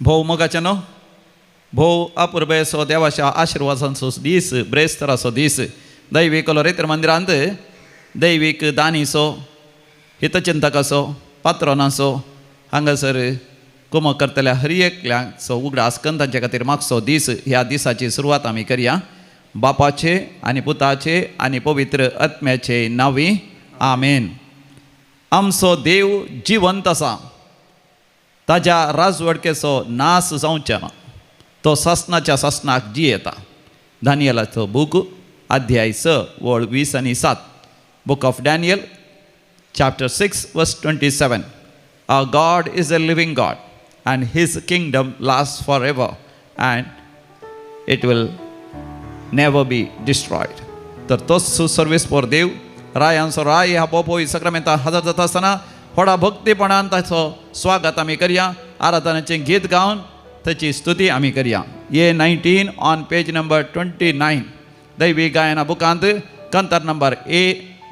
भोव मोगाचें न्हू, भोव अपुरबेचो देवाच्या आशिर्वादांचो दीस, ब्रेस्तराचो दीस. दैवीक लोरेतर मंदिरांत दैवीक दानीचो, हितचिंतकाचो, पात्रोनाचो हांगासर कुमक करतल्या हर एकल्याचो उगडास करून तांचे खातीर मागचो दीस. ह्या दिसाची सुरवात आमी करया बापाचे आनी पुताचे आनी पवित्र आत्म्याचे नांवी, आमेन. आमचो देव जिवंत आसा, ताज्या राजवडकेचो नाश जावचो ना, तो सासणाच्या सासणाक जियेता. दानियलाचो बूक अध्याय 6 वळ 20 आनी 7, book of Daniel chapter 6 verse 27. Our God is a living God and his kingdom lasts forever and it will never be destroyed. तर तोच सर्वेस्पोर देव रायांचो राय ह्या बोपोई सक्रामेंता हजर जाता आसतना व्हडा भक्तीपणान ताचो स्वागत आमी करया. आराधनाचें गीत गावन ताची स्तुती आमी करया. A 19 on page number 29, दैवी गायना बुकांत कंतर नंबर A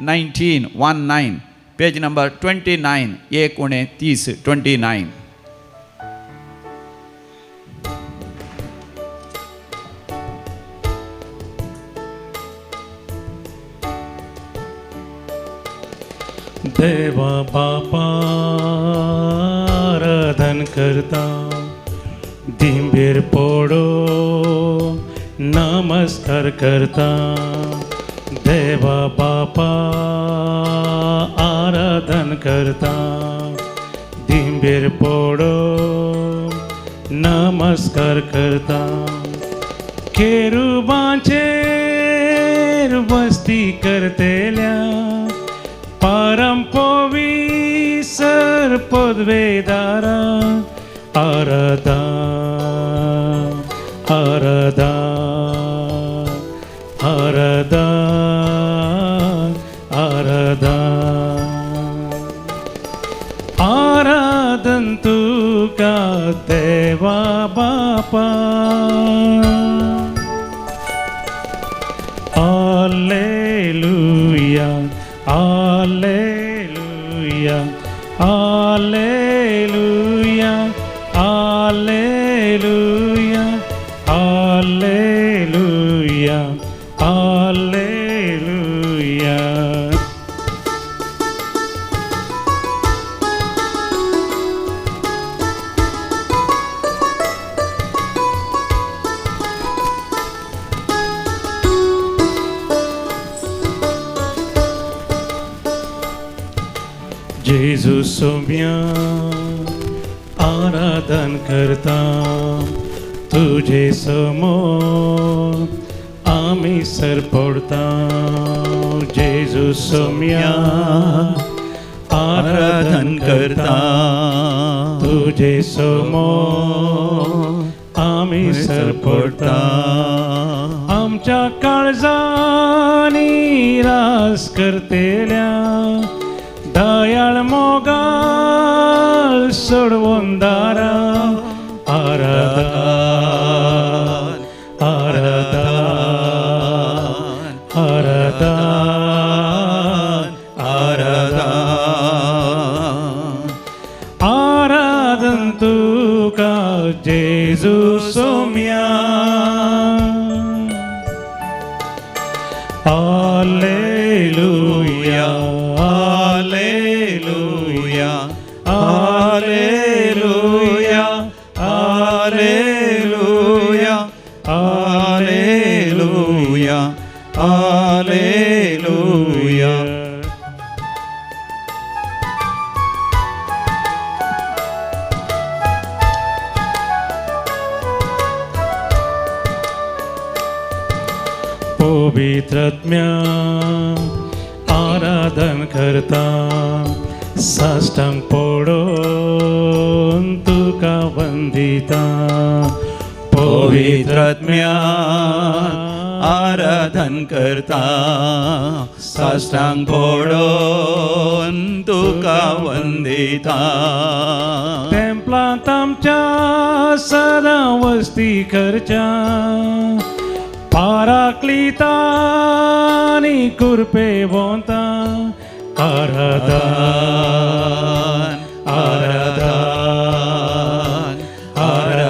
19 19, page number 29, 29 29. देवा बापा आराधन करता, दिंबेर पडो नमस्कार करता. देवा बापा आराधन करता, दिंबेर पडो नमस्कार करता. केरुबांचेर वस्ती करतेल्या परमपवित्र पदवेदारा आराधन आराधन आराधन आराधन. आराधन तुका देवा बापा, hallelujah hallelujah hallelujah hallelujah hallelujah hallelujah. जेजू सोम्या आराधन करता, तुझे समोर आमी सर पडता. जेजू सोम्या आराधन करता, तुझे समोर आमी सर पडता. आमच्या काळजांनी रास करतेल्या दयाळ मोगाळ सोडवून दारा आराधन आराधन आराधन आराधन. आराधन तुका जेजू सोम्या, hallelujah hallelujah hallelujah hallelujah hallelujah hallelujah. पवित्रात्म्या आराधन करता, साष्टांग पडून तुका वंदिता. पवित्रात्म्या आराधन करता, साष्टांग पडून तुका वंदिता. तेंपलांत आमच्या सदां वस्ती करच्या पाराक्लिता आनी कुरपे वोंता. आराधन आराधन आराधन.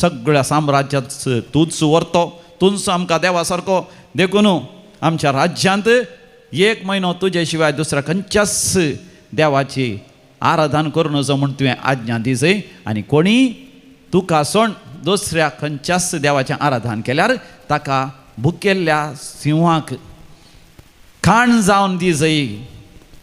सगळ्या साम्राज्यात तूंच व्हरतो, तूंच आमकां देवा सारको, देखून आमच्या राज्यांत एक म्हयनो तुजे शिवाय दुसऱ्या खंयच्याच देवाची आराधन करूं नजो म्हूण तुवें आज्ञा दिजय, आनी कोणी तुका सोड दुसऱ्या खंयच्याच देवाचें आराधन केल्यार ताका भुकेल्ल्या सिंहाक खाण जावन दिजय,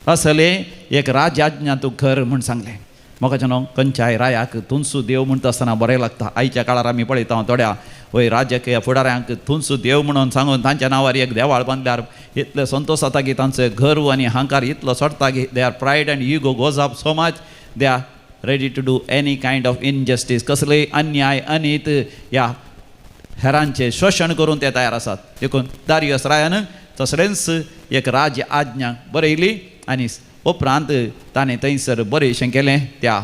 असले एक राजाज्ञा तूं कर म्हूण सांगलें. म्हाका न्हू खंयच्याय रायाक तुमचो देव म्हणटा आसतना बरें लागता. आयच्या काळार आमी पळयता थोड्या वय राजकीय फुडाऱ्यांक तुमचो देव म्हणून सांगून तांच्या नांवार एक देवाळ बांदल्यार इतले संतोश जाता की तांचो गर्व आनी अहंकार इतलो चडटा की they are pride and ego goes up so much, they are ready to do any kind of injustice. कसलेय अन्याय अनीत ह्या हेरांचें शोशण करून ते तयार आसात. देखून दारियस रायान तसलेंच एक राज्य आज्ञा बरयली आनी उपरांत ताणें थंयसर बरेंशें केलें. त्या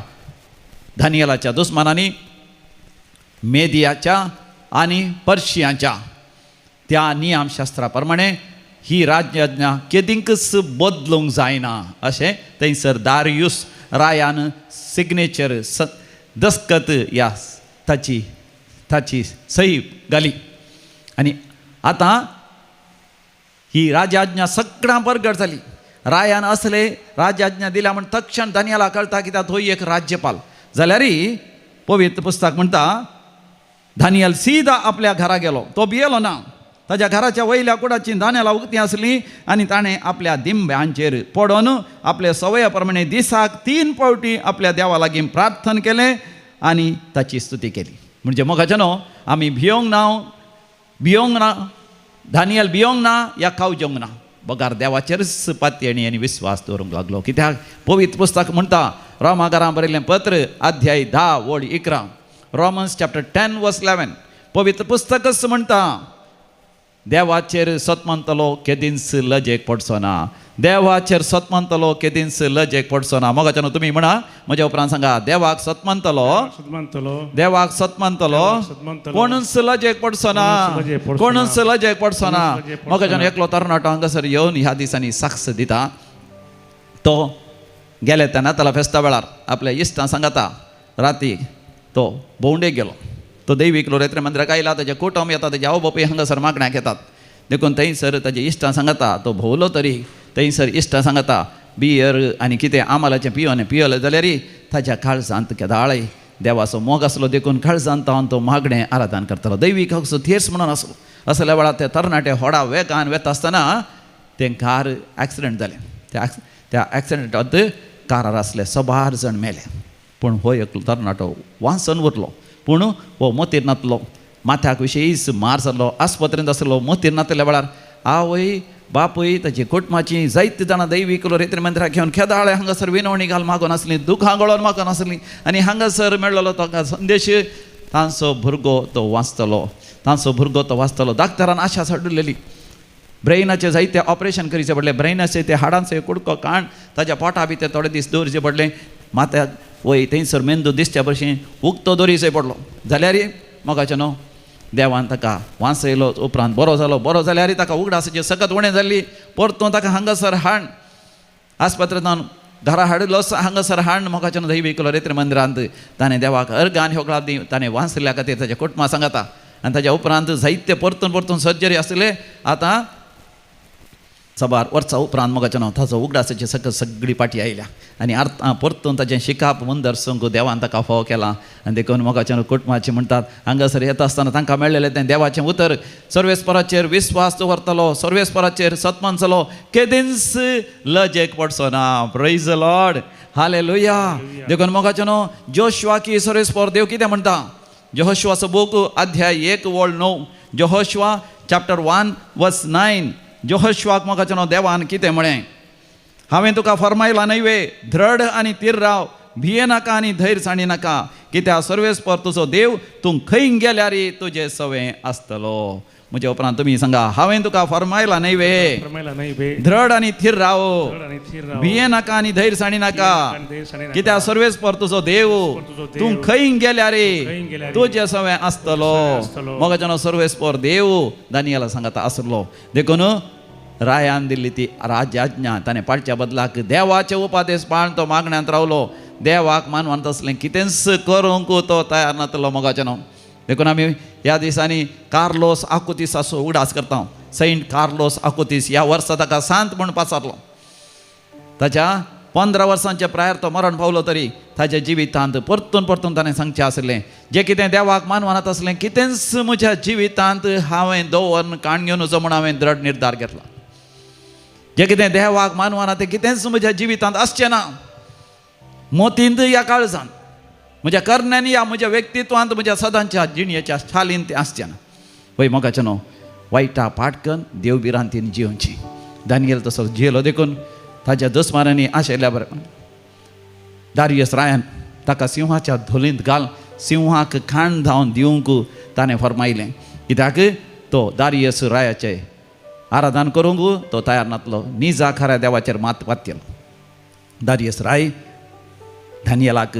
दानियलाच्या दुस्मानांनी मेदियाच्या आनी पर्शियांच्या त्या नियमशास्त्रा प्रमाणे ही राज्याज्ञा केदींकच बदलूंक जायना अशें थंयसर दारियूस रायान सिग्नेचर दस्तखत ह्या ताची ताची सही घाली. आनी आतां ही राजाज्ञा सगळ्यां परगट जाली. रायान असले राजाज्ञा दिल्या म्हण तक्षण दानियला कळटा कित्याक थंय एक राज्यपाल जाल्यारय पवित्र पुस्तक म्हणटा दानियल सीधा आपल्या घरा गेलो, तो भियेलो ना. ताज्या घराच्या वयल्या कुडाची दानियला उक्ती आसली आनी ताणें आपल्या दिंब्यांचेर पडोन आपल्या सवया प्रमाणे दिसाक 3 फावटी आपल्या देवा लागीं प्रार्थना केलें आनी ताची स्तुती केली. म्हणजे मोगाचे न्हू आमी भियोंक ना, भियोंक ना, दानियल भियोंक ना या कावजोंक ना, बगार देवाचेरच पातयेणी आनी विस्वास दवरूंक लागलो. कित्याक पवित्र पुस्तक म्हणटा रोमाकारां बरयल्लें पत्र अध्याय 10 ओळ 11, रोमन्स चॅप्टर 10 वर्स 11, पवित्र पुस्तकच म्हणटा देवाचेर सतमानतलो केदींच लजेक पडचो ना, देवाचेर सतमानतलो केदींच लजेक पडचो ना. मोगाच्यान तुमी म्हणा म्हज्या उपरांत सांगा, देवाक सतमानतलो, देवाक सतमानतलो कोणूच लजेक पडचो ना, कोणूच लजेक पडचो ना. मोगाच्यान एकलो तरणाटो हांगासर येवन ह्या दिसांनी साक्ष दिता. तो गेले त्या नाताला फेस्ता वेळार आपल्या इश्टां सांगाता राती तो भोंवडेक गेलो. तो दैवीक लोरेत्र मंदिराक आयला, ताजे कुटुंब येता, ताजे आवय बापूय हांगासर मागण्याक येतात. देखून थंयसर ताजे इश्टां सांगाता तो भोंवलो तरी थंयसर इश्टां सांगाता बियर आनी कितें आमालाचें पिवन पियलें जाल्यार ताज्या काळजांत केदाळय देवाचो मोग आसलो, देखून काळजांत तो मागणें आराधन करतालो. दैवीक असो थेर्स म्हणून आसलो. असल्या वेळार ते तरणाटे होडा वेगान वेता आसतना तें कार एक्सिडंट जालें. त्या एक्सिडंटांत कारार आसले सबार जाण मेले, पूण हो एक तरणाटो वांचून उरलो. पूण हो मोतीर नातलो, माथ्याक विशेश मार जाल्लो, आस्पत्रेंत आसलो. मोतीर नातल्या वेळार आवय बापूय ताची कुटुंबाची जायते जाणां दैवीक रेत्री मंदिराक घेवन खेदाळे हांगासर विनवणी घाल मागून आसली, दुखां गळोवन मागून आसली. आनी हांगासर मेळ्ळो ताका संदेश, तांचो भुरगो तो वाचतलो, तांचो भुरगो तो वाचतलो. डाक्टरान आशा सोडलेली, ब्रेनाचें जायते ऑपरेशन करचें पडलें, ब्रेनाचे ते हाडांचो कुडको काण ताज्या पोटा भितर थोडे दीस दवरचे पडले. माथ्याक वय थंयसर मेंदू दिसच्या भशेन उक्तो दोरीचो पडलो. जाल्यार मोगाचें न्हू देवान ताका वांचयलो. उपरांत बरो जालो. बरो जाल्यार ताका उगडासाची सगत उणें जाल्ली. परतून ताका हांगासर हाड आस्पत्रेंतल्यान घरा हाडिल्लो, हांगासर हाड मोगाचें न्हू दैवीक रेत्र मंदिरांत ताणें देवाक अर्गान ह्यो दी ताणें वांचल्या खातीर ताच्या कुटुंबा सांगाता. आनी ताज्या उपरांत जायते परतून परतून सर्जरी आसले. आतां सबार वर्सां उपरांत मोगाचें न्हू ताचो उगडासाची सगळी सगळी पाटी आयल्या आनी आतां परतून ताचें शिकाप मुंदर संग देवान ताका फावो केला. आनी देखून मोगाचें न्हू कुटुंबाचें म्हणटात हांगासर येता आसतना तांकां मेळ्ळेलें तें देवाचें उतर, सर्वेस्पराचेर विस्वास दवरतलो, सर्वेस्पराचेर सतमानचलो, केदींच लजेक पडचो ना. प्रेज the Lord, hallelujah. देखून मोगाचें न्हू जोशुआ की सर्वेस्पर देव कितें म्हणटा, जोशुआचो बूक अध्याय 1 ओळ 9, जोशुआ चॅप्टर 1 वर्स 9, जोशुआक मोगाचें न्हू देवान कितें म्हळें, हांवें तुका फरमायला न्हय वे, धृढ आनी थीर राव, भिये नाका आनी धैर्य सांडी नाका, कित्याक सर्वेस्पर तुजो देव तूं खंय गेल्यार तुजें सवें आसतलो. म्हज्या उपरांत तुमी सांगा, हांवें तुका फरमायला न्हय वे, धृढ आनी थीर राव, भिये नाका आनी धैर्य सांडी नाका, कित्याक सर्वेस्पर तुजो देव तूं खंय गेल्यार तुजें सवें आसतलो. मोगाचें न्हू सर्वेस्पर देव दानियला सांगाता आसलो. देखून रायान दिल्ली ती राजाज्ञा ताणें पाळच्या बदलाक देवाचे उपादेश पाळून तो मागण्यांत रावलो. देवाक मानवान तसलें कितेंच करूंक तो तयार नातलो. मोगाचें न्हू देखून आमी ह्या दिसांनी कार्लोस आकुतीसाचो उगडास करता. सेंट कार्लोस आकुतीस ह्या वर्सा ताका सांत म्हूण पाचारलो. ताच्या 15 वर्सांच्या प्रायर तो मरण पावलो तरी ताच्या जिवितांत परतून परतून ताणें सांगचें आसलें, जें कितें देवाक मानवनात आसलें कितेंच म्हज्या जिवितांत हांवें दवरून काण घेवन वचो म्हूण हांवें दृढ निर्धार घेतला. जें कितें देवाक मानवना तें कितेंच म्हज्या जिवितांत आसचें ना, मोतींत या काळजांत, म्हज्या करण्यांनी या म्हज्या व्यक्तित्वांत, म्हज्या सदांच्या जिणयेच्या शालीन तें आसचें ना. वय मोगाचें न्हू वायटा पाटकन देव भिरांतीन जियोवची. दानियल तसो जियेलो देखून ताच्या दुस्मानांनी आशिल्ल्या बरें दारियस रायान ताका सिंहाच्या धोलींत घाल, सिंहाक खाण धांवन दिवंक ताणें फर्मायलें. कित्याक तो दारियस रायाचें आराधन करूंक तो तयार नातलो, निजा खऱ्या देवाचेर मात पातयेलो. दारियस राय दानियलाक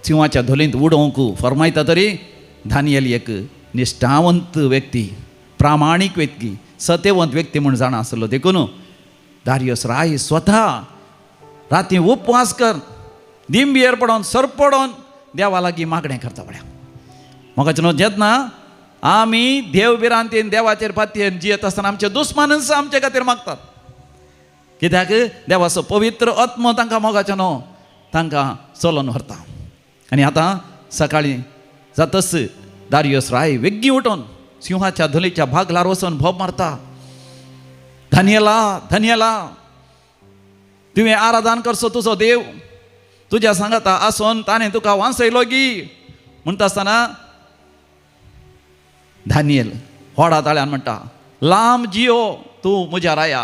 सिंहाच्या धोलींत उडोवंक फर्मायता तरी दानियल एक निश्ठावंत व्यक्ती, प्रामाणीक व्यक्ती, सत्यवंत व्यक्ती म्हूण जाणा आसलो. देखून दारियस राय स्वता राती उपवास कर, दिंबियेर पडोन सरपडोन देवा लागीं मागणें करता पळया. म्हाका न्हू जेन्ना आमी देव भिरांतीन देवाचेर पातयेन जियेत आसतना आमचे दुस्मानच आमचे खातीर मागतात. कित्याक देवाचो पवित्र आत्मो तांकां मोगाचें न्हू तांकां चलोवन व्हरता. आनी आतां सकाळीं जातच दारियस राय वेगीं उठोन सिंहाच्या धोलीच्या भागलार वचून भोब मारता, दानियला दानियला, तुवें आराधन करचो तुजो देव तुज्या सांगाता आसून ताणें तुका वांचयलो गी म्हणटा आसतना दानियल व्हडा ताळ्यान म्हणटा, लांब जियो तूं म्हज्या राया,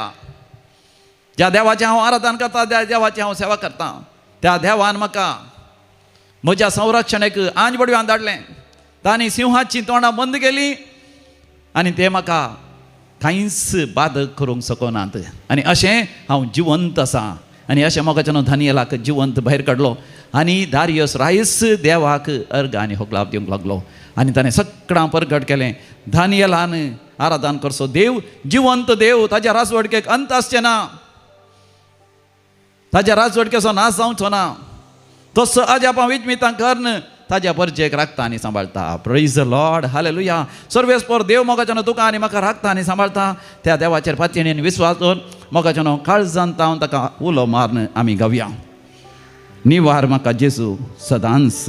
ज्या देवाचें हांव आराधन करता, त्या देवाची हांव सेवा करता, त्या देवान म्हाका म्हज्या संरक्षणेक आंज बडव्यान धाडलें, तांणी सिंहाची तोंडां बंद केली आनी ते म्हाका कांयच बादक करूंक शकनात, आनी अशें हांव जिवंत आसा. आनी अशें मोगाचें न्हू दानियलाक जिवंत भायर काडलो आनी दारियस रायस देवाक अर्घ आनी होगलाप दिवंक लागलो आनी ताणें सगळां परगट केलें. दानियलान आराधन करचो देव जिवंत देव, ताज्या राजवडकेक अंत आसचें ना, ताज्या राजवडकेचो नाश जावचो ना, तसो अजापां विजमितां करून ताज्या परजेक राखता आनी सांबाळटा. Praise the Lord, hallelujah. सर्वेस्पर देव मोगाच्यानो तुका आनी म्हाका राखता आनी सांबाळटा. त्या देवाचेर पातयेन विस्वास दवर, मोगाच्यानो काळजान तावन ताका उलो मारून आमी गावया. निवार म्हाका जेजू सदांच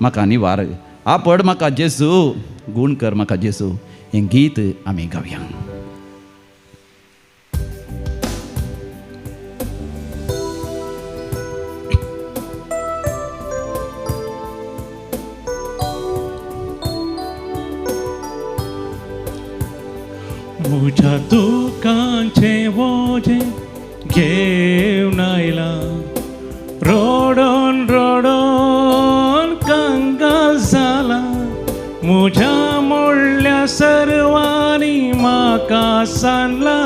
म्हाका निवार, आपड म्हाका जेजू, गूण कर म्हाका जेजू, हें गीत आमी गावया. म्हज्या दुखांचें वजें घेवन आयला, रडोन रडोन कंगाल जाला, म्हज्या मोडल्या सर्वांनी म्हाका सांडला,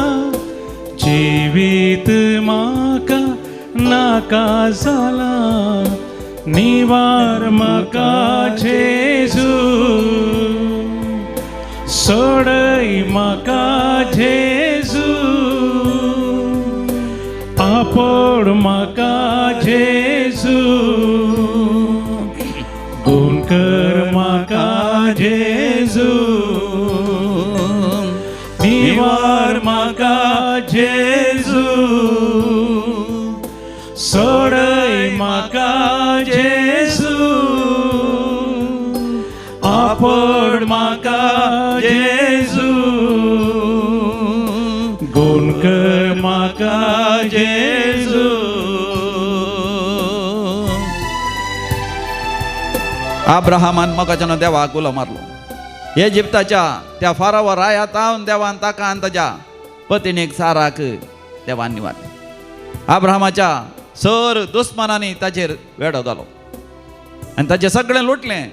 जिवीत म्हाका नाका जाला, निवार म्हाका जेजू, सोडय म्हाका जेजू, आपड म्हाका जेजू, गुण कर म्हाका जेजू, निवार म्हाका जेजू, सोडय म्हाका जेजू, आपड म्हाका जेजू, गुण कर म्हाका जेजू. अब्राहमान मोगाच्यानो देवाक उलो मारलो. इजिप्ताच्या त्या फारावर राया तावन देवान ताका आनी ताज्या पतिणीक साराक देवान निवारलें. अब्राहमाच्या सर दुस्मानांनी ताचेर वेडो घालो आनी ताचें सगळें लुटलें,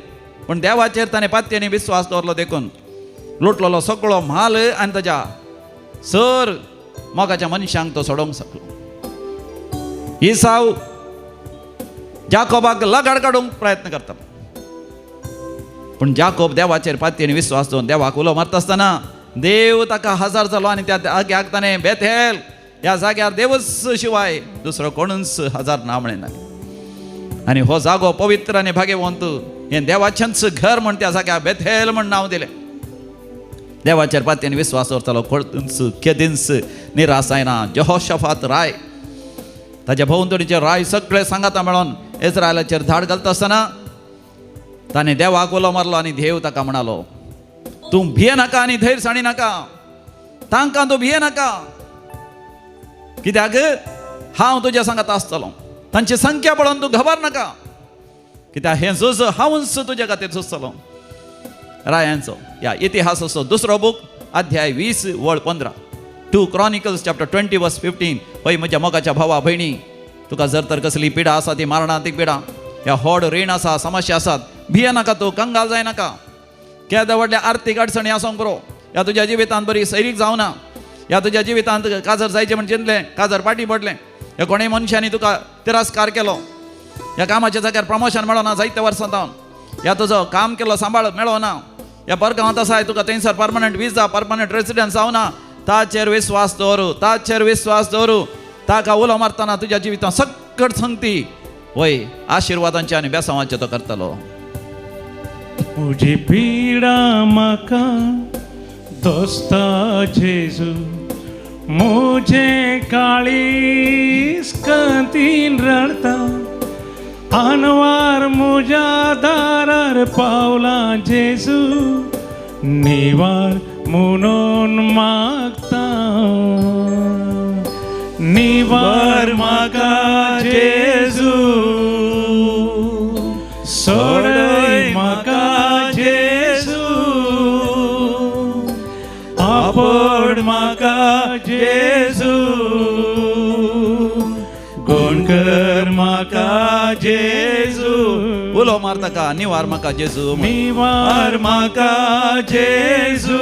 पूण देवाचेर ताणें पातयेनी विस्वास दवरलो. देखून लुटलेलो सगळो म्हाल आनी ताज्या सर मोगाच्या मनशांक तो सोडोवंक शकलो. इसाव जाकोबाक लगाड काडूंक प्रयत्न करता, पूण जाकोब देवाचेर पातयेन विस्वास दवरून देवाक उलो मारता आसतना देव ताका हजार जालो आनी त्या जाग्याक ताणें बेथेल ह्या जाग्यार देवच शिवाय दुसरो कोणूच हजार ना म्हणना. आनी हो जागो पवित्र आनी भाग्यवंत हें देवाचेंच घर म्हण त्या जाग्यार बेथेल म्हण नांव दिलें. देवाचेर पातयेन विस्वास दवरतालो, कोणच केदींच निराश जायना. जेहोशफात राय ताच्या भोंवतणीचे राय सगळे सांगाता मेळोन इस्रायलाचेर धाड घालता आसतना ताणें देवाक उलो मारलो आनी देव ताका म्हणालो, तूं भिये नाका आनी धैर्य साणी नाका, तांकां तूं भिये नाका, कित्याक हांव तुज्या सांगात आसतलो. तांची संख्या पळोवन तूं घबर नाका, कित्याक हें झूज हांवूच तुज्या खातीर झुजतलो. रायांचो ह्या इतिहासाचो दुसरो बूक अध्याय 20 वळ 15, 2 Chronicles chapter 20 verse 15. हय म्हज्या मोगाच्या भावा भयणी, तुका जर तर कसली पिडा आसा ती मारणांतीक पिडा, ह्या होड रीण आसा, समस्या आसात, भिये नाका, तूं कंगाल जायनाका. केदो व्हडल्या आर्थीक अडचणी आसूंक पुरो, ह्या तुज्या जिवितांत बरी सैरीक जावना, ह्या तुज्या जिवितांत काजर जायचें म्हण चिंतलें, काजर पाटी पडलें, ह्या कोणेय मनशांनी तुका तिरस्कार केलो, ह्या कामाच्या जाग्यार प्रमोशन मेळना जायते वर्सां जावन, ह्या तुजो काम केलो सांबाळ मेळना, ह्या परगांवांत आसाय तुका थंयसर परमनंट विजा परमनंट रेसिडन्स जावना, ताचेर विस्वास दवरू, ताचेर विस्वास दवरू. ताका उलो मारतना तुज्या जिवितांत सक्कड संगती वय आशिर्वादांचे आनी बेसांवाचे तो करतलो. मुझी पीडा म्हाका दोस्ता जेजू, मुझे काळीज कंतीन रडता, अनवार मुज्या दारार पावला जेजू, निवार म्हणून मागता, निवार म्हाका जेजू, सोडय म्हाका जेजू, आपड म्हाका जेजू, गुण कर म्हाका जेजू, उलो मारता का निवार म्हाका जेजू, निवार म्हाका जेजू,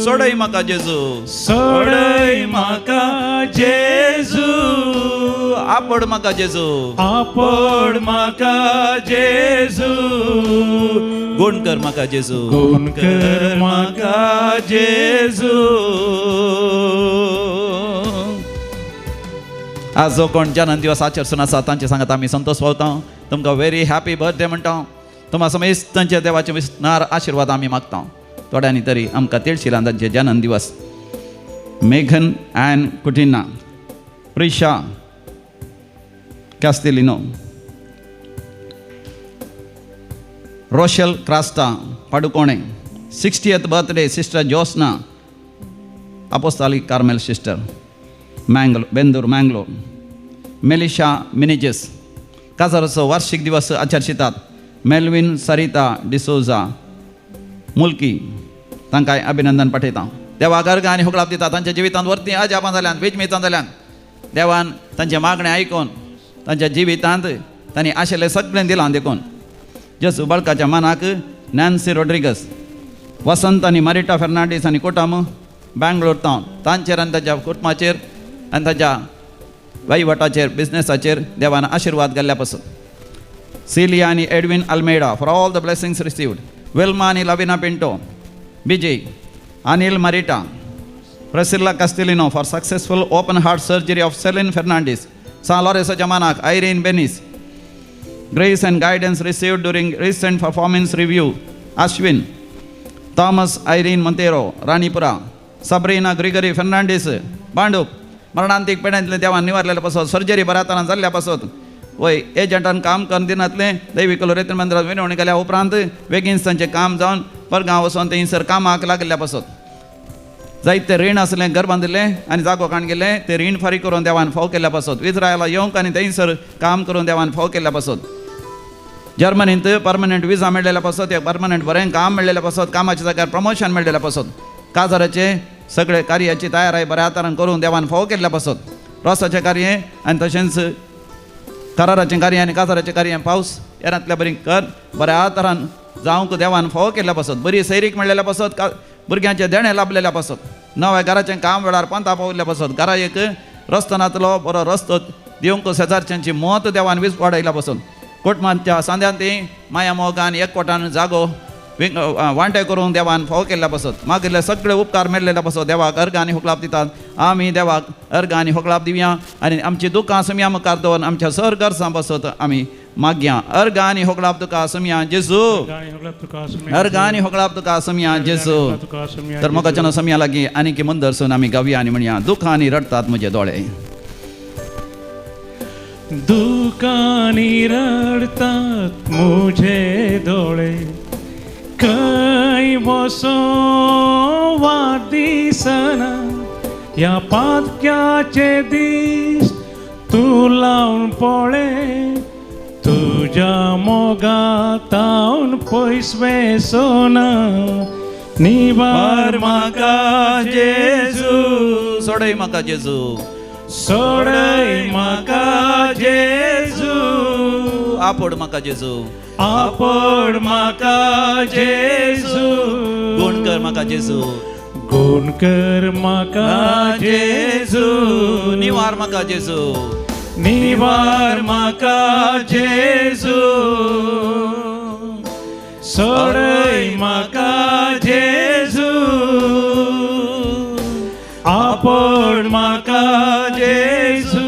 सोडय म्हाका जेजू, सोडय म्हाका जेजू, आपड म्हाका जेजू, आपड म्हाका जेजू, गुण कर म्हाका जेजू, गुण कर म्हाका जेजू. आज जो कोण जन्म दिवस आचरसून आसा तांचे सांगात आमी संतोष पावता. तुमकां व्हेरी हॅपी बर्थडे म्हणटा. तुमकां समेस्तांचे देवाचे विस्नार आशिर्वाद आमी मागता. थोड्यांनी तरी आमकां तिळशिलान तांचे जन्म दिवस. Meghan and Coutinho, Prisha Castelino, Rochelle Crasta Padukone, 60th birthday sister Josna Apostolic Carmel sister, Mangalore, Bendur Mangalore, Melisha Menezes. काजाराचो वार्षिक दिवस आचरितात मेल्विन सरिता डिसोजा मुल्की, तांकां अभिनंदन पाठयता. देवाक अर्घ आनी हुकळाप दिता. तांच्या जिवितांत वरती अजापां जाल्यान, विजमितां जाल्यान, देवान तांचें मागणें आयकून तांच्या जिवितांत तांणी आशिल्लें सगळें दिलां. देखून जेजू बाळकाच्या मनाक नॅन्सी रोड्रिगस, वसंत आनी मारिटा फेर्नांडीस आनी कोटाम बँगलोर टावन तांचेर आनी तांच्या कुटुंबाचेर आनी ताच्या वहिवटाचेर बिजनेसाचेर देवान आशिर्वाद घाल्ल्या पासून. सिलिया आनी Edwin Almeida for all the blessings received. Wilma आनी Lavina Pinto, Bijay, Anil Marita, Priscilla Castelino for successful open heart surgery of Celine Fernandes. San लॉरेसाच्या मानाक Irene Benis, grace and guidance received during recent performance review. Ashwin Thomas, Irene Monteiro, Ranipura, Sabrina Gregory Fernandes, Bhandup. मरणांतीक पेण्यांतलें देवान निवारलेल्या पासत, surgery बऱ्या जाल्ल्या पासत, वय एजंटान काम करून दिनातलें दैवीक लोरेतन मंदिरात विनवणी केल्या उपरांत बेगीन तांचें काम जावन परगांव वचोन थंयसर कामाक लागिल्ल्या पासत. जायते रीण आसलें, घर बांदिल्लें आनी जागो काण गेलें, तें रीण फारीक करून देवान फाव केल्ल्या पासत. इस्रायला येवंक आनी थंयसर काम करून देवान फाव केल्ल्या पासत. जर्मनींत परमनंट विजा मेळ्ळेल्या पासत, एक परमनंट बरें काम मेळ्ळेल्या पासत, कामाच्या जाग्यार प्रमोशन मेळ्ळेल्या पासत, काजाराचे सगळे कार्याची तयाराय बऱ्या तरान करून देवान फाव केल्ल्या पासत. रोसाचें कार्य आनी तशेंच कराराचें कार्य आनी काजाराचें कार्य पावस येरांतल्या बरी कर बऱ्या तरान जावंक देवान फाव केल्ल्या पासत. बरी सैरीक मेळ्ळेल्या पासत, भुरग्यांचें देणें लाभलेल्या पासत, नव्या घराचें काम वेळार पंता पाविल्ल्या पासत, घरा एक रस्तो नातलो बरो रस्तो दिवंक शेजारच्यांची मत देवान वीज वाडयल्या पासून, कुटुंबाच्या सांद्यान ती माया मोगान एकवटान जागो वांटे करून देवान फाव केल्ल्या पासत. मागिल्ले सगळे उपकार मेळ्ळेल्या पासत देवाक अर्घ आनी हुकलाप दितात. आमी देवाक अर्घ आनी हुकलाप दिवया आनी आमची दुकां सुमया मुखार दवरून आमच्या सर गरजां पासत आमी मागया. अर्गां आनी होगडाप तुका आसुया जेजू, अर्गां आनी होगडाप तुका आसुया जेजू. तर मोगाच्यान समया लागीं आनी की मंदरसून आमी गावया आनी म्हणया, दुखांनी रडतात म्हजे दोळे, दुखांनी रडतात म्हजे दोळे, खंय वचों वाट दिसना, ह्या पातक्याचे दीस तूं लावन पळय, तुज्या मोगातावन पयस वेसना, निवार म्हाका जेजू, सोडय म्हाका जेजू, सोडय म्हाका जेजू, आपोड म्हाका जेजू, आपोड म्हाका जेजू, गुण कर म्हाका जेजू, गुण कर म्हाका जेजू, निवार म्हाका जेजू, निवार म्हाका जेजू, सोडय म्हाका जेजू, आपोड म्हाका जेजू,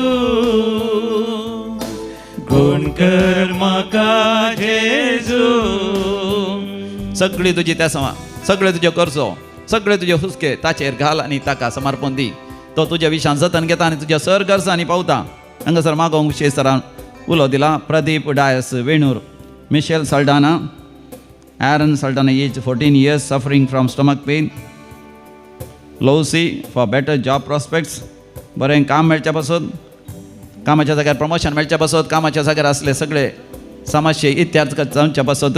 गुण कर म्हाका जेजू. सगळी तुजी त्या समा, सगळे तुजे करचो, सगळे तुजे हुस्के ताचेर घाल आनी ताका समर्पण दी. तो तुज्या विशान जतन घेता आनी तुज्या सर गरजांनी पावता. हांगासर मागोवंक विशेश सरान उलो दिला. Pradeep Dias Venur, Michelle Saldanha, Aaron Saldanha age 14 years, suffering from stomach pain, Lucy for better job prospects, बरें काम मेळच्या पासत, कामाच्या जाग्यार प्रमोशन मेळच्या पासत, कामाच्या जाग्यार आसले सगळे समस्ये इत्यार्थ जावच्या पासत,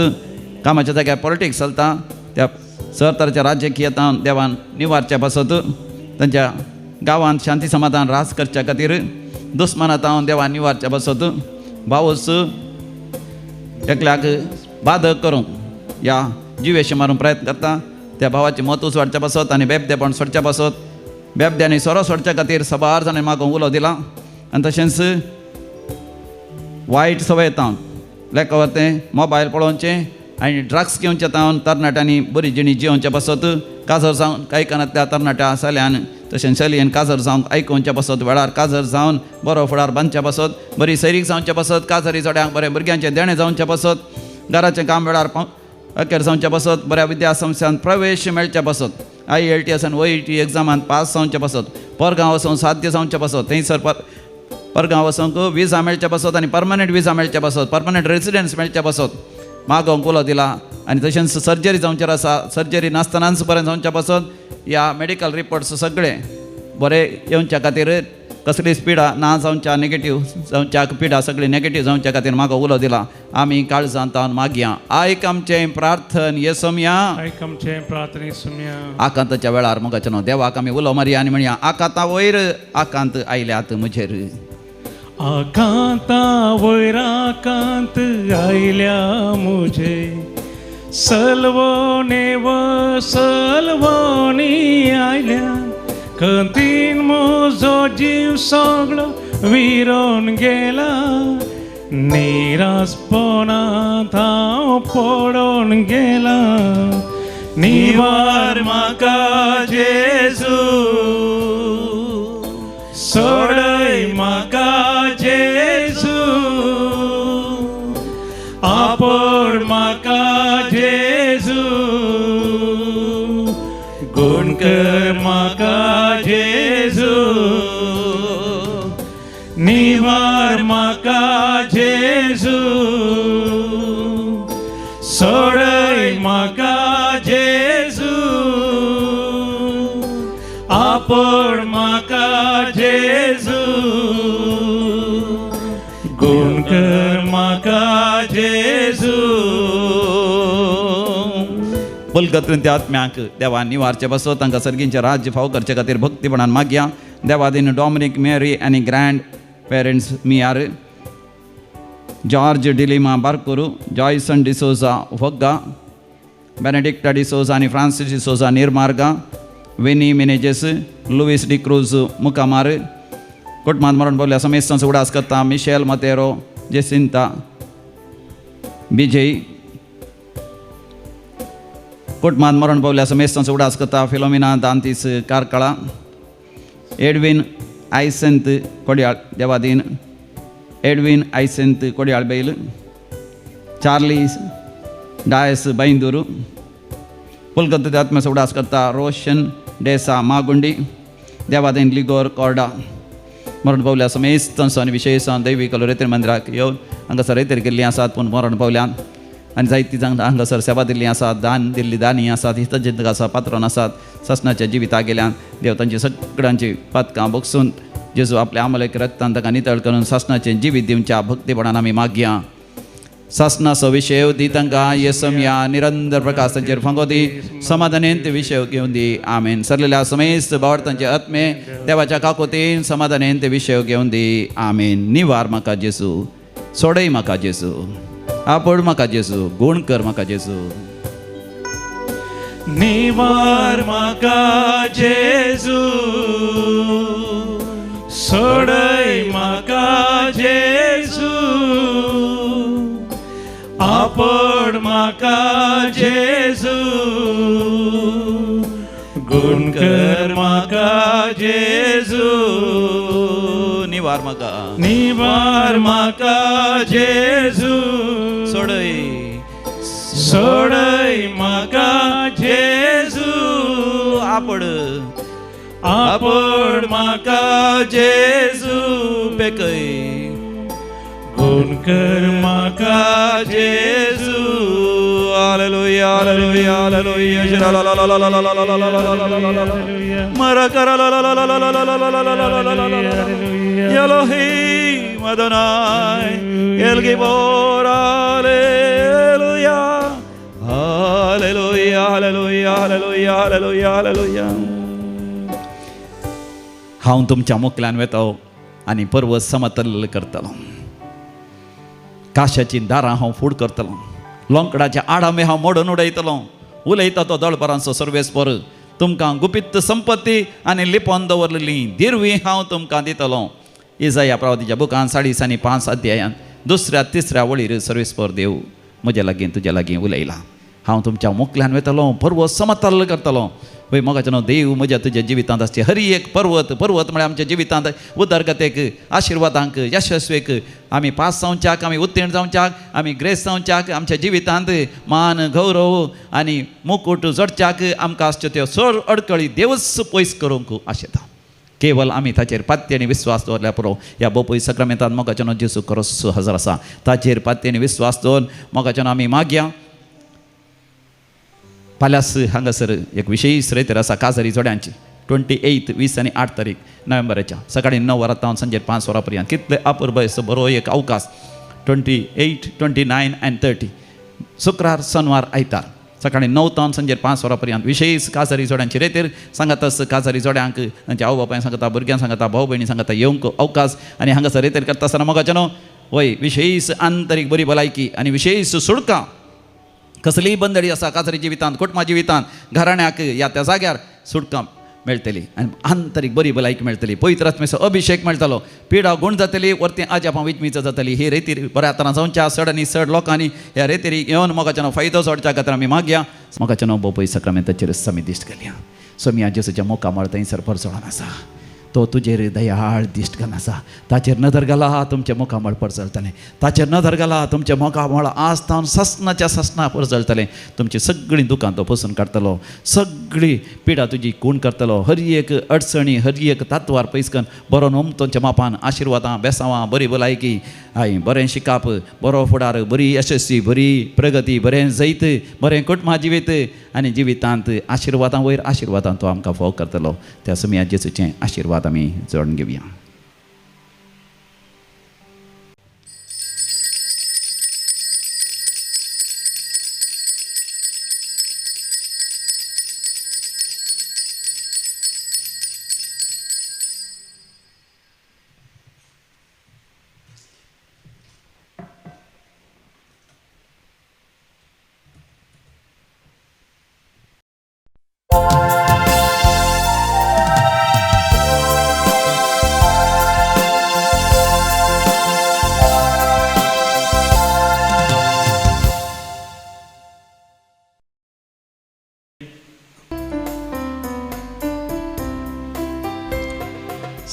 कामाच्या जाग्यार पॉलिटिक्स चलता त्या सर तराच्या राजकीय देवान निवारच्या पासत, तांच्या गांवांत शांती समाधान रास करच्या खातीर, दुस्मनातावन देवान निवारच्या पासत, भावूस एकल्याक बाधक करूंक या जिवेशी मारूंक प्रयत्न करता त्या भावाची मत उजवाडच्या पासत आनी बेबदेपण सोडच्या पासत, बेबद्यांनी सोरो सोडच्या खातीर सबार जाणांनी मागूंक उलो दिला. आनी तशेंच वायट सवय तावन लेखा तें मोबायल पळोवचें आनी ड्रग्स घेवचे तावन तरणाट्यांनी बरी जिणी जियोवच्या पासत, काजर जावन कांय कानांतल्या तरणाट्या चल्यान तशेंच चलयेन काजर जावंक आयकोवच्या पासत, वेळार काजर जावन बरो फुडार बांदच्या पासत, बरी सैरीक जावच्या पासत, काजरी जोड्यांक बरें भुरग्यांचें देणें जावच्या पासत, घराचें काम वेळार अखेर जावच्या पासत, बऱ्या विद्यासंस्थान प्रवेश मेळच्या पासत, IELTS आनी OET एग्जामान पास जावच्या पासत, परगांव वचून साध्य जावच्या पासत, थंयसर परगांव वचूंक विजा मेळच्या पासत आनी परमनंट विजा मेळच्या पासत, परमनंट रेसिडन्स मेळच्या पासत मागोवंक उलो दिला. आनी तशेंच सर्जरी जावचेर आसा, सर्जरी नासतनाच बरें जावच्या पासत ह्या मेडिकल रिपोर्ट्स सगळे बरे येवच्या खातीर, कसलीच पिडा ना जावच्या, नेगेटीव जावच्या पिडा सगळी नेगेटीव जावच्या खातीर म्हाका उलो दिला. आमी काळजांत तावन मागया, आयक आमचें प्रार्थन येसोमया, आयक आमचें प्रार्थन येसोमया. आकांताच्या वेळार मोगाच्या न्हू देवाक आमी उलो मारया आनी म्हणया, आकांता वयर आकांत आयल्यात म्हजेर, आकांता वयर आकांत आयल्या म्हजे, सलवणे व सलवणी आयल्या, खंतीन म्हजो जीव सगळो विरोन गेला, निरासपणांत हांव पडोन गेला, निवार म्हाका जेजू, सोडय म्हाका जेजू, आपोड म्हाका जेजू, गुण कर म्हाका जेजू, निवार म्हाका जेजू, सोडय म्हाका जेजू, आपोड म्हाका जेजू, गुण कर म्हाका जेजू. बलगत्रिंत्या आत्म्यांक देवा निवारचे पासत, तांकां सर्गींचें राज्य फाव करचे खातीर भक्तीपणान मागया. देवादीन डॉमिनीक, मेरी आनी ग्रँड पेरंट्स मियार, जॉर्ज डिलिमा बारकुरू, जॉयसन डिसोजा होग्गा, बेनेडिक्टा डिसोजा आनी फ्रांसीस डिसोजा निर्मार्गा, विनी मिनेजेस, लुईस डिक्रूज मुकामार, कुटुंबांत मरण पावल्या समेस्तांचो उडास करता, मिशेल मतेरो, जेसिंता बिजय, कुटुंबांत मरण पावल्या समेस्तांचो उडास करता, फिलोमिना दांतीस कारकळा, एडवीन आयसेंत कोडयाळ देवादीन, एडवीन आयसेंत कोडयाळ बैल, चार्ली डायस बैंदूर, पुलकत आत्म्याचो उडास करता रोशन डेसा मागुंडी, देवादेन लिगोर कोर्डा. मरण पावल्या समेस्तांचो आनी विशेषान दैवीक रेतीर मंदिराक येवन हांगासर रेतीर केल्लीं आसात, पूण मरण पावल्यान आनी जायतीं जाण हांगासर सेवा दिल्ली आसात, दान दिल्ली दानी आसात, हितचिंतक आसा, पात्रोन आसात. सासणाच्या जिविता गेल्यान देव तांची सगळ्यांची पातकां बगसून जेजू आपल्या आमलेक रक्तान ताका नितळ करून सासणाचें जिवीत दिवच्या भक्तीपणान आमी मागया. सासणाचो विशय दी तांकां येसमया निरंतर प्रकाश तांचेर फांगो दी, समाधानेन ते विशय घेवन दी. आमेन. सरलेल्या समेस्त बावडतांचे आत्मे देवाच्या काकोतीन समाधानेन ते विशय घेवन दी. आमेन. निवार म्हाका जेजू, सोडय म्हाका जेजू, आपड म्हाका जेजू, गुण कर म्हाका जेजू. निवार म्हाका जेजू, सोडय म्हाका जेजू, आपड म्हाका जेजू, गुण कर म्हाका जेजू. निवार म्हाका, निवार म्हाका जेजू, सोडय, सोडय म्हाका जेजू, आपड, आपड म्हाका जेजू, पेकय, गुण कर म्हाका जेजू. Hallelujah, hallelujah, hallelujah. Elohim Adonai El Gibor, hallelujah, hallelujah, hallelujah, hallelujah, hallelujah, hallelujah. हांव तुमच्या मुखल्यान वेतो आनी पर्वत समतल करतलो, काशाचीं दारां हांव फूड करतलो, लोंकडाच्या आडामे हांव मोडून उडयतलो. उलयता तो दळपरांचो सर्वेस्पर, तुमकां गुपीत संपत्ती आनी लिपोवन दवरलेली दिरवी हांव तुमकां दितलो. इजाया प्रवादीच्या बुकान 4.5 अध्यायान दुसऱ्या तिसऱ्या वळीर सर्वेस्पर देव म्हज्या लागीं तुज्या लागीं उलयला. हांव तुमच्या मुखल्यान वेतलो, पर्वत समतल करतलो. वय मोगाचें देव म्हज्या तुज्या जिवितांत आसचे हरी एक पर्वत, पर्वत म्हळ्यार आमच्या जिवितांत उदरगतेक, आशिर्वादांक, यशस्वेक, आमी पास जावच्याक, आमी उत्तीर्ण जावच्याक, आमी ग्रेस जावच्याक, आमच्या जिवितांत मान गौरव आनी मुकूट जोडच्याक आमकां आसच्यो त्यो चड अडकळी देवच पयस करूंक आशेता. केवल आमी ताचेर पात्य आनी विस्वास दवरल्यार पुरो. ह्या बोपय सक्रामेंतान मोगाच्यानो जेजू खरोच हजर आसा. ताचेर पात्य आनी विस्वास दवरून मोगाच्यानो आमी मागया. फाल्यास हांगासर एक विशेष रेतर आसा काजारी जोड्यांची 28 20 आनी 8 तारीख नोव्हेंबराच्या सकाळी 9 वरां तावन सांजे 5 वरां पर्यंत. कितले अपुरबाय असो बरो एक अवकाश. 28, 29 आनी 30 शुक्रार, शनवार, आयतार सकाळी 9 तावन सांजे 5 वरां पर्यंत विशेष काजारी जोड्यांची रेतीर. सांगातास काजारी जोड्यांक तांच्या आवय बापायन सांगता, भुरग्यांक सांगता, भाव भयणी सांगता येवंक अवकाश. आनी हांगासर रेतीर करता आसतना मोगाचें न्हू वय विशेष आंतरीक बरी भलायकी आनी विशेष सुडकां. कसलीय बंदडी आसा काजरी जिवितांत, कुटुंबा जिवितांत, घराण्याक ह्या त्या जाग्यार सुटकां मेळटली आनी आंतरीक बरी भलायकी मेळटली, पवित्र आत्म्याचो अभिशेक मेळटलो, पिडा गुण जातली, वरती आजापां विजमीच जातली. ही रेतीर बऱ्या तरान जावच्या चड आनी चड लोकांनी ह्या रेतीरी येवन मोगाच्यानो फायदो सोडच्या खातीर आमी मागया. मोगाच्यानो बोपय सक्रामेंताचेर समी दिश्ट घालया. सोमया जेजूच्या मुखामळ थंयसर परजळोन आसा, तो तुजेर दयाळ दिश्ट घालून आसा. ताचेर नदर घाला तुमचें मुखामळ परजळटलें, ताचेर नदर घाला तुमचें मुखामळ आज तावन ससनाच्या ससना परजळटलें. तुमची सगळीं दुकां तो पसून काडटलो, सगळी पिडा तुजी खूण करतलो, हर एक अडचणी हर एक तात्वार पयस करून बरो नोमतोच्या मापान आशिर्वादां, बेसांवां, बरी भलायकी, हय बरें शिकाप, बरो फुडार, बरी यशस्वी, बरी प्रगती, बरें जैत, बरें कुटुंबा जिवीत आनी जिवितांत आशिर्वादां वयर आशिर्वादां तो आमकां फोव करतलो. त्या सुमया जेजूचें आशिर्वाद आमी जोडून घेवया.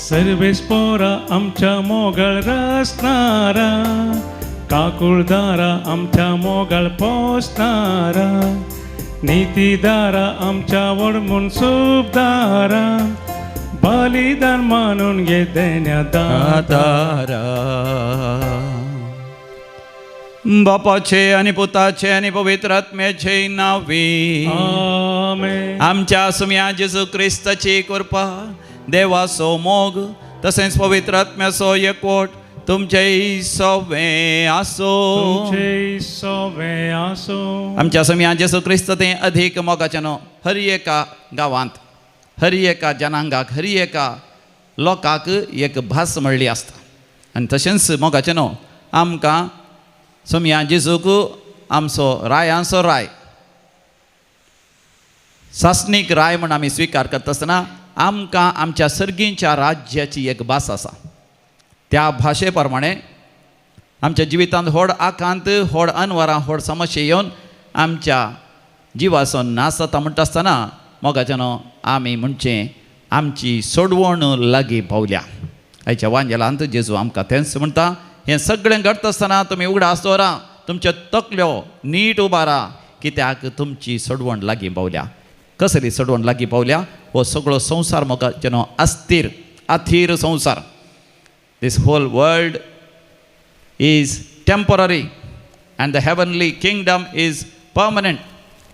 सर्वेस्पोरा आमच्या मोगळ रसनारा, काकुळदारा आमच्या मोगाळ पोसणारा नितीदारा आमच्या व्हड मनसूबदारा बलिदान मानून घे देण्या दातारा. बापाचे आनी पुताचे आनी पवित्र आत्म्याचे नांवी आमेन. आमच्या सुम्या जेजू क्रिस्ताची कृपा, देवाचो मोग तसेंच पवित्र आत्म्याचो एकवट तुमचेय सवे आसो. तुमचे सोवे आसो. आमच्या सुम्या जेजू क्रिस्त ते अधिक मोगाच्यानो हर एका गांवांत, हर एका जनांगाक, हर एका लोकांक एक भास म्हणली आसता. आनी तशेंच मोगाच्यानो आमकां सोमया जेजूक आमचो रायांचो राय, सासणीक राय म्हण आमी स्विकार करता आसतना आमकां आमच्या सर्गींच्या राज्याची एक भास आसा. त्या भाशे प्रमाणे आमच्या जिवितांत व्हड आकांत, व्हड अनवरां, व्हड समस्या येवन आमच्या जिवाचो नाश जाता म्हणटा आसतना मोगाच्यानो आमी म्हणचें आमची सोडवण लागीं पावल्या. आयच्या वांजेलांत जेजू आमकां तेंच म्हणटा, हें सगळें घडटा आसतना तुमी उगडास दवरा, तुमच्यो तकल्यो नीट उबारा, कित्याक तुमची सोडवण लागीं पावल्या. कसली सोडवण लागीं पावल्या? हो सगळो संवसार मोगाच्यानो अस्थिर, अथीर संवसार. This whole world is temporary and the heavenly kingdom is permanent.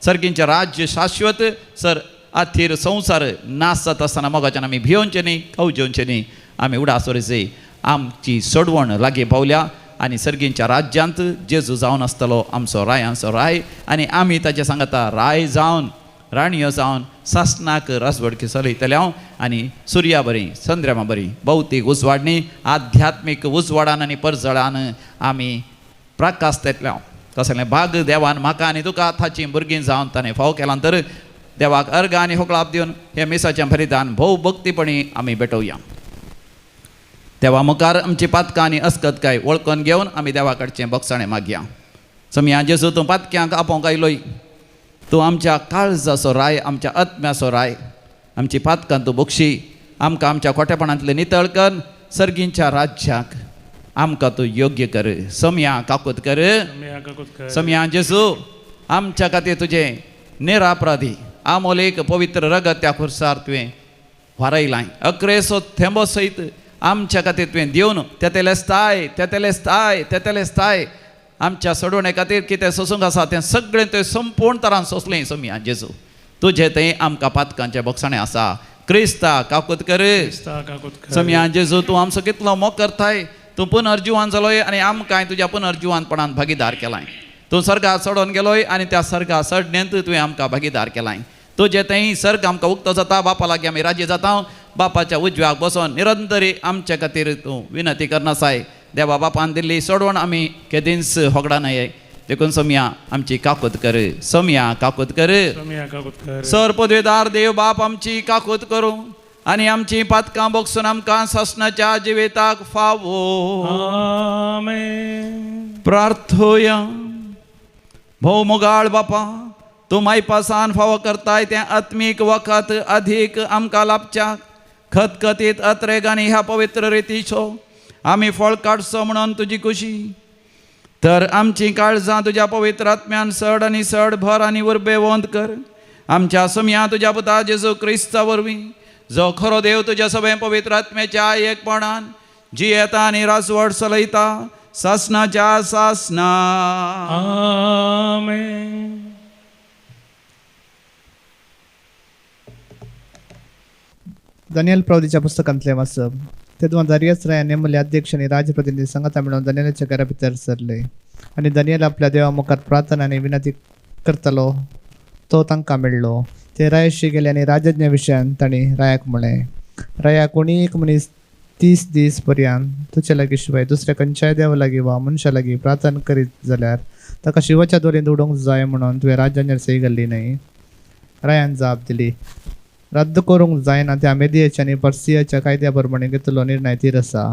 सर्गींचें राज्य शाश्वत, सर अथीर संवसार नाश जाता आसतना मोगाच्यान आमी भियोवचें न्ही, कवजेवचें न्ही. आमी उडास दवरची, आमची सोडवण लागीं पावल्या आनी सर्गींच्या राज्यांत जेजू जावन आसतलो आमचो रायांचो राय, आनी आमी ताचे सांगता राय जावन, राणयो जावन सासणाक रासवडकी चलयतले हांव. आनी सुर्या बरी, चंद्रमा बरी, भौतीक उजवाडणी, आध्यात्मीक उजवाडान आनी परजळान आमी प्रकाश येतले हांव. तसलें भाग देवान म्हाका आनी तुका ताचीं भुरगीं जावन ताणें फावो केलां तर देवाक अर्घ आनी होकळाप दिवन हे मिसाचें बलिदान भोव भक्तीपणी आमी भेटोवया. देवा मुखार आमची पातकां आनी अस्कतकाय वळखून घेवन आमी देवा कडचें बोगसाणें मागया. समया जेजू, तूं पातक्यांक आपोवंक आयलोय, तूं आमच्या काळजाचो राय, आमच्या आत्म्याचो राय, आमची पातकां तूं बक्षी, आमकां आमच्या खोटेपणांतलें नितळ कर, सर्गींच्या राज्याक आमकां तूं योग्य कर. समया काकूत कर. समया जेजू, आमच्या खातीर तुजें निरापराधी आमोलेक पवित्र रगत त्या खुर्सार तुवें वारयलां, अकरेसो थेंबो सयत आमच्या खातीर तुवें दिवन तेतेलेस्ताय, तेतेलेस्ताय, तेतेलेस्ताय आमच्या सोडवणे खातीर कितें सोसूंक आसा तें सगळें तुवें संपूर्ण तरान सोंसलें. सोमया जेजू, तुजें थंय आमकां पातकांचें बोगसाणें आसा. क्रिस्ता काकूत कर. सोमया जेजू, तूं आमचो कितलो मोग करताय, तूं पुनर्जिवान जालोय आनी आमकांय तुज्या पुनर्जिवानपणान भागीदार केलाय. तूं सर्गार चडोवन गेलोय आनी त्या सर्गा चडणेंत तुवें आमकां भागीदार केलाय. तुजें थंय सर्ग आमकां उक्तो जाता, बापा लागीं आमी राज्य जाता, बापाच्या उजव्याक बसोन निरंतरी आमच्या खातीर तूं विनंती करनासाय. देवा बापान दिल्ली सोडवण आमी केदींच होगडानाय. देखून सोमया आमची काकूत कर. सोमया काकूत कर. सर पदवेदार देव बाप आमची काकूत करूं आनी आमची पातकां बोगसून आमकां सासणाच्या जिविताक फावो. आमेन. प्रार्थोया. भोव मोगाळ बापा, तूं मायपासान फावो करताय तें आत्मीक वखद अधीक आमकां लाभच्याक खतखतीत अत्रेग आनी ह्या पवित्र रितीचो आमी फळ काडचो म्हणून तुजी खुशी. तर आमचीं काळजां तुज्या पवित्र आत्म्यान सड आनी सड भर आनी उर्बेवंत कर. आमच्या सुमया तुज्या पुता जेजू क्रिस्ता वरवीं, जो खरो देव तुज्या सगळें पवित्र आत्म्याच्या एकपणान जियेता आनी राजवट चलयता सासणाच्या सासना. आमेन. दानियल प्रवधीच्या पुस्तकांतलें वाचप. तेदूं दारियस रायान नेमले अध्यक्ष आनी राजप्रतिनिधी सांगाता मेळून दानियलाच्या घरा भितर सरले आनी दानियल आपल्या देवा मुखार प्रार्थना आनी विनंती करतालो तो तांकां मेळ्ळो. ते रायाशी गेले आनी राजज्ञा विशयान तांणी रायाक म्हळें, राया, कोणी एक मनीस 30 दीस पर्यंत तुजे लागीं शिवाय दुसऱ्या खंयच्याय देवा लागीं वा मनशा लागीं प्रार्थना करीत जाल्यार ताका शिवाच्या दोरींत उडोवंक जाय म्हणून तुवें राजाचेर सही घाल्ली न्हय? रायान जाप दिली, रद्द करूंक जायना त्या मेदियाच्या आनी पर्सियाच्या कायद्या प्रमाणे घेतलो निर्णय थीर आसा.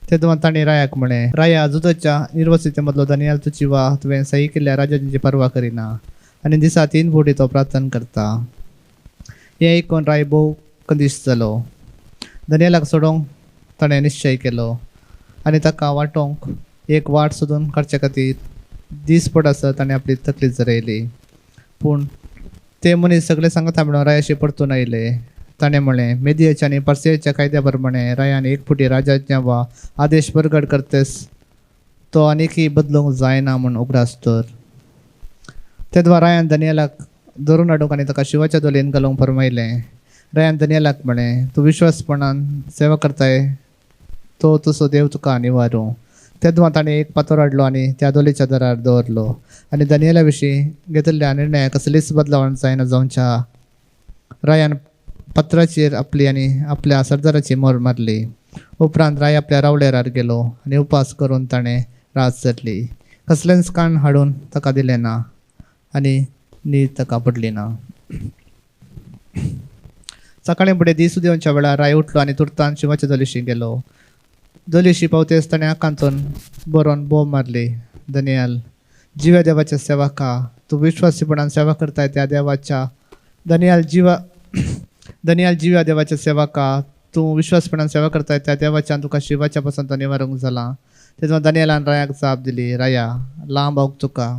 तेदूं तांणी रायाक म्हळें, राया, जुदाच्या निर्वसिते मदलो दानियल तुजी वा तुवें सही केल्ल्या राजाची पर्वा करिना आनी दिसा 3 फावटी तो प्रार्थना करता. हें आयकून राय भोव कंदीश जालो. दानियलाक सोडोवंक ताणें निश्चय केलो आनी ताका वाटोवंक एक वाट सोदून काडचे खातीर दीस पड आसत ताणें आपली तकली जरयली. पूण ते मनीस सगळे सांगता म्हणून रायाशी परतून आयले. ताणें म्हणलें, मेदियाच्या आनी पर्सियाच्या कायद्या प्रमाणे रायान एक फुटी राजाज्ञा वा आदेश परगट करतेस तो आनीकय बदलूंक जायना म्हूण उगडास दवर. तेदवा रायान दनियलाक धरून हाडूंक आनी ताका शिवाच्या दोलयेन घालूंक फर्मायलें. रायान दनियलाक म्हणलें, तूं विश्वासपणान सेवा करताय तो तसो देव तुका निवारूं. तेदवा ताणें एक पातोर हाडलो आनी त्या दोलीच्या दारार दवरलो आनी दनियला विशीं घेतिल्ल्या निर्णयाक कसलीच बदलावण जायना जावच्या रायान पत्राचेर आपली आनी आपल्या सरदाराची मोर मारली. उपरांत राय आपल्या रावळेरार गेलो आनी उपास करून ताणें रात सरली. कसलेंच काण हाडून ताका दिलें ना आनी न्हीद ताका पडली ना. सकाळीं फुडें दीस उदेवच्या वेळार राय उठलो आनी तुर्तान शिवाच्या दोलीशी गेलो. दोलीशी पावतेच ताणें आकांतून बरोवन बोब मारली, दनियल, जिव्या देवाच्या सेवका, तूं विश्वासीपणान सेवा करताय त्या देवाच्या दनियल जिवा दनियल जिव्या देवाच्या सेवका, तूं विश्वासपणान सेवा करताय त्या देवाच्यान तुका शिवाच्या पसंत निवारूंक जाला. तेन्ना दनियलान रायाक जाप दिली, राया, लांब आवक तुका.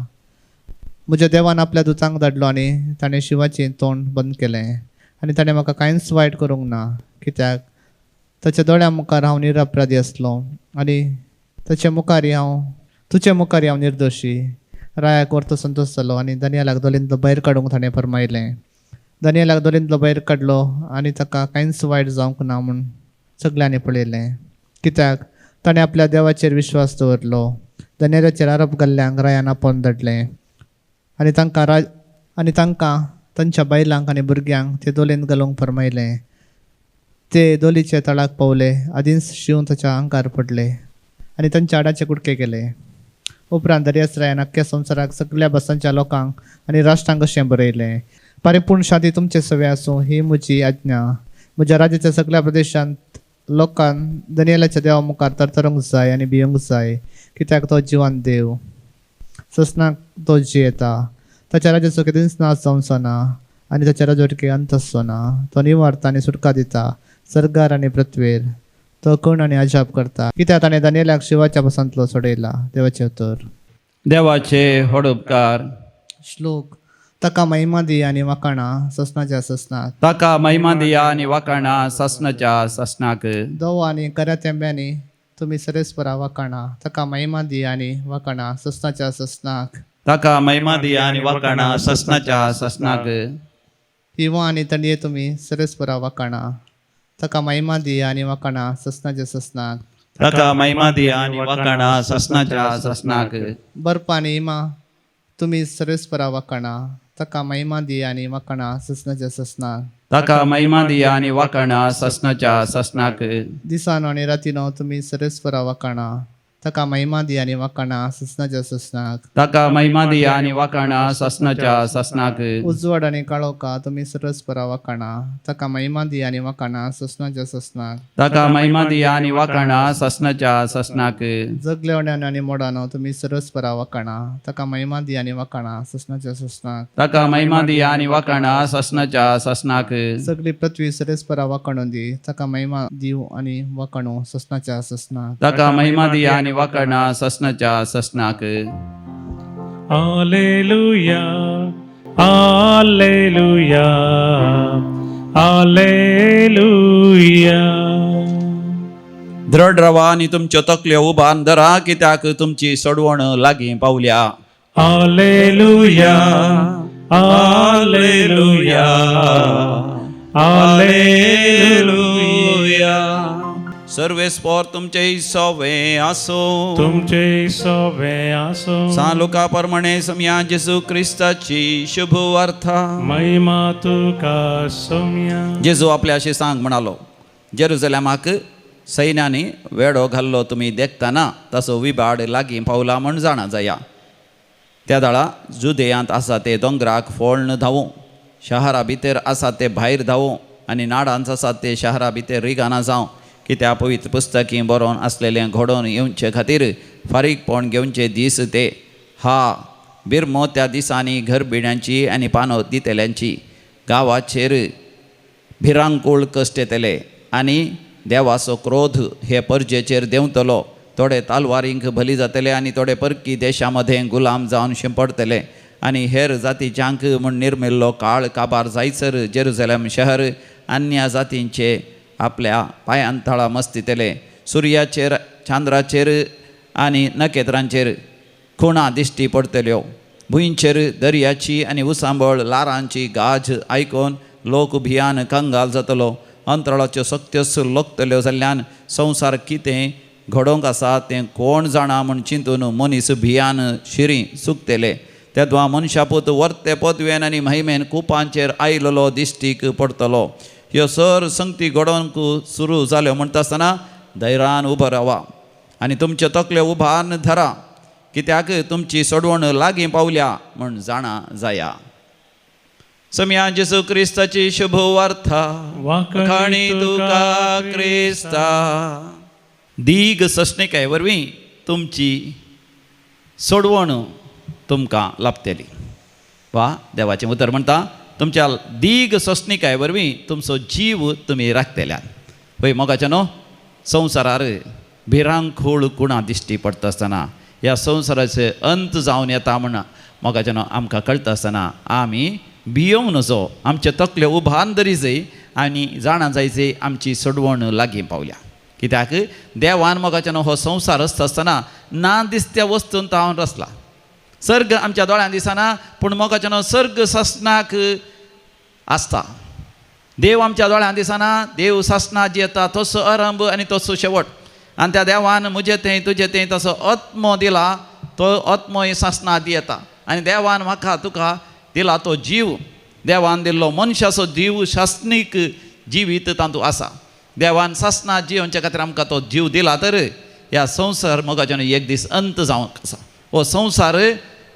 म्हज्या देवान आपल्या दुतांक धाडलो आनी ताणें शिवाचें तोंड बंद केलें आनी ताणें म्हाका कांयच वायट करूंक ना, कित्याक ताच्या दोळ्यां मुखार हांव निरपराधी आसलो आनी ताचे मुखार हांव तुजे मुखार हांव निर्दोशी. रायाक वर्तो संतोश जालो आनी दनियलाक दोलींतलो भायर काडूंक ताणें फर्मायलें. दनियलाक दोलींतलो भायर काडलो आनी ताका कांयच वायट जावंक ना म्हूण सगल्यांनी पळयलें, कित्याक ताणें आपल्या देवाचेर विश्वास दवरलो. दनियलाचेर आरोप घाल्ल्यांक रायान आपोवन धाडलें आनी तांकां तांच्या बायलांक आनी भुरग्यांक ते दोलींत घालूंक फर्मायलें. ते दोलीचे तळाक पावले आदींच शिंव ताच्या आंगार पडले आनी तांच्या हाडाचे कुडके केले. उपरांत दर्यास रायान अख्ख्या संवसाराक सगल्या भासांच्या लोकांक आनी राष्ट्रांक अशें बरयलें, परिपूर्ण शांती तुमचे सवे आसूं ही म्हजी आज्ञा. म्हज्या राज्याच्या सगल्या प्रदेशांत लोकांक दनियलाच्या देवा मुखार तरतरूंक जाय आनी भिवंक जाय, कित्याक तो जिवान देव, ससनाक तो जियेता. ताच्या राज्याचो केदींच नाश जावचो ना आनी ताच्या राजवटके अंत आसचो ना. तो निवारता आनी सुटका दिता सर्गार आनी पृथ्वेर. तो कोण आनी अजाप करता, कित्याक ताणें दनियलाक शिवाच्या पसंतलो सोडयला. देवाचें उतर. देवाचे व्हड उपकार. श्लोक. ताका महिमा दिया आनी वाखाणा ससनाच्या ससनाक. ताका महिमा दिया आनी वाखाणा ससनाच्या ससनाक. दव आनी कऱ्या तेंब्यांनी तुमी सरेस्परा वाखाणा. ताका महिमा दिया आनी वाखाणा ससनाच्या ससनाक. ताका महिमा दिया आनी वाखाणा ससनाच्या ससनाक. हिवा आनी तणये तुमी सरेस्परा वाखाणा. ताका महिमा दिया आनी वाखाणा ससनाच्या ससनाक. ताका महिमा दिया आनी वाखाणा ससनाच्या ससनाक. बर्फ आनी हिमा तुमी सरेस्परा वाखाणा. ताका महिमा दिया आनी वाखाणा ससनाच्या ससनाक. ताका महिमा दिया आनी वाखाणा ससनाच्या ससनाक. दिसानो आनी रातीनो तुमी सरेस्परा वाखाणा. ताका महिमा दिया आनी वाखाणा ससनाच्या ससनाक. ताका महिमा दिया आनी वाखाणा ससनाच्या ससनाक. उजवाड आनी काळोखा तुमी सरेस्परा वाखाणा. ताका महिमा दिया आनी वाखाणा ससनाच्या ससनाक. ताका महिमा दिया आनी वाखाणा ससनाच्या ससनाक. जगलेवण्यानो आनी मोडानो तुमी सरेस्परा वाखाणा. ताका महिमा दिया आनी वाखाणा ससनाच्या ससनाक. ताका महिमा दिया आनी वाखाणा ससनाच्या ससनाक. सगळी पृथ्वी सरेस्परा वाखाणून दी. ताका महिमा दिव आनी वाखाणू ससनाच्या ससनाक. ताका महिमा दिया आनी वाखाणा ससनाच्या ससनाक. Alleluia, alleluia, alleluia. दृढ रवा आनी तुमच्यो तकल्यो उबान धरा, कित्याक तुमची सोडवण लागीं पावल्या. Alleluia, alleluia, alleluia. सर्वेस्पोर तुमचे सोवे आसो. तुमचे सोवे आसो. सान लुका प्रमाणे समया जेजू क्रिस्ताची शुभ वार्ता. महिमा तुका सोम्या. जेजू आपल्याशी सांग म्हणालो, जेरुजलेमाक सैन्यांनी वेडो घाल्लो तुमी देखतना तसो विबाड लागीं पावला म्हण जाणा जाया. त्या दाळा जुदेयांत आसा ते दोंगराक फोळ्ण धांवूं, शहरा भितर आसा ते भायर धांवूं आनी नाडांत आसा ते शहरा भितर रिगाना जावं, कित्याक पवित्र पुस्तकी बरोवन आसलेलें घडोवन येवचे खातीर फारीकपण घेवचे दीस ते. हा बिरमो त्या दिसांनी घरबिण्यांची आनी पानो दितल्यांची गांवाचेर भिरांकूळ कश्ट येतले आनी देवाचो क्रोध हे परजेचेर देंवतलो. थोडे तालवारींक बली जातले आनी थोडे परकी देशा मदें गुलाम जावन शिंपडटले आनी हेर जातीच्यांक म्हूण निर्मिल्लो काळ काबार जायसर जेरुजलेम शहर अन्य जातींचे आपल्या पांयान थळां मस्तितले. सुर्याचेर, चांद्राचेर आनी नखेत्रांचेर खुणा दिश्टी पडटल्यो. भुंयचेर दर्याची आनी उसांबळ लारांची गाज आयकून लोक भियान कंगाल जातलो. अंतराळाच्यो सक्त्योच लोकतल्यो जाल्ल्यान संवसार कितें घडोवंक आसा तें कोण जाणा म्हूण चिंतून मनीस भियान शिरी सुकतले. तेद्वा मनशापूत वर्ते पदवेन आनी महिमेन कुपांचेर आयलेलो दिश्टीक पडटलो. ह्यो सर संगती घडोवंक सुरू जाल्यो म्हणटा आसतना धैर्यान उबो रावा आनी तुमच्यो तकल्यो उबारून धरा, कित्याक तुमची सोडवण लागीं पावल्या म्हूण जाणा जाया. सम्या जेजू क्रिस्ताची शुभ वार्ता. वाखाणी तुका क्रिस्ता. दीग ससणिकाये वरवीं तुमची सोडवण तुमकां लाभतली. वा देवाचें उतर म्हणटा तुमच्या दीग ससणिकाये वरवीं तुमचो जीव तुमी राखतल्यात. पळय मोगाचें न्हू, संवसारार भिरांकूळ कुणां दिश्टी पडटा आसतना, ह्या संवसाराचो अंत जावन येता म्हूण मोगाचें न्हू आमकां कळटा आसतना आमी भियोवंक नजो. आमचे तकले उबारून दरी जाय आनी जाणा जाय जाय आमची सोडवण लागीं पावल्या. कित्याक देवान मोगाचें न्हू हो संवसार रचता आसतना ना दिसत्या वस्तून तो हांव रचला. सर्ग आमच्या दोळ्यान दिसना, पूण मोगाचें न्हू सर्ग सासणाक आसता. देव आमच्या दोळ्यान दिसना, देव सासणाक येता तसो आरंभ आनी तसो शेवट. आनी त्या देवान म्हजें थंय तुजें थंय तसो आत्मो दिला, तो आत्मोय सासणाक येता. आनी देवान म्हाका तुका दिला तो जीव, देवान दिल्लो मनशाचो जीव सासणीक जिवीत तातूंत आसा. देवान सासणा जिवनच्या खातीर आमकां तो जीव दिला तर ह्या संवसार मोगाच्यान एक दीस अंत जावंक आसा. हो संवसार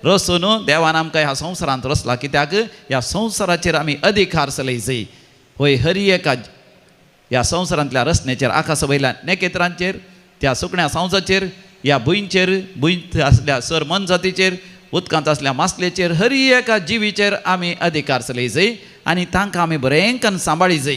रचून देवान आमकां ह्या संवसारांत रचला, कित्याक ह्या संवसाराचेर आमी अधिकार चलय जाय. होय हरी एका ह्या संवसारांतल्या रचनेचेर, आकाशा वयल्या नखेत्रांचेर, त्या सुकण्या संवसाचेर, ह्या भुंयचेर, भुंयत आसल्या सर मनजातीचेर, उदकांत आसल्या मासलेचेर, हरी एका जिवीचेर आमी अधिकार चलय जाय आनी तांकां आमी बरेंकन सांबाळी जाय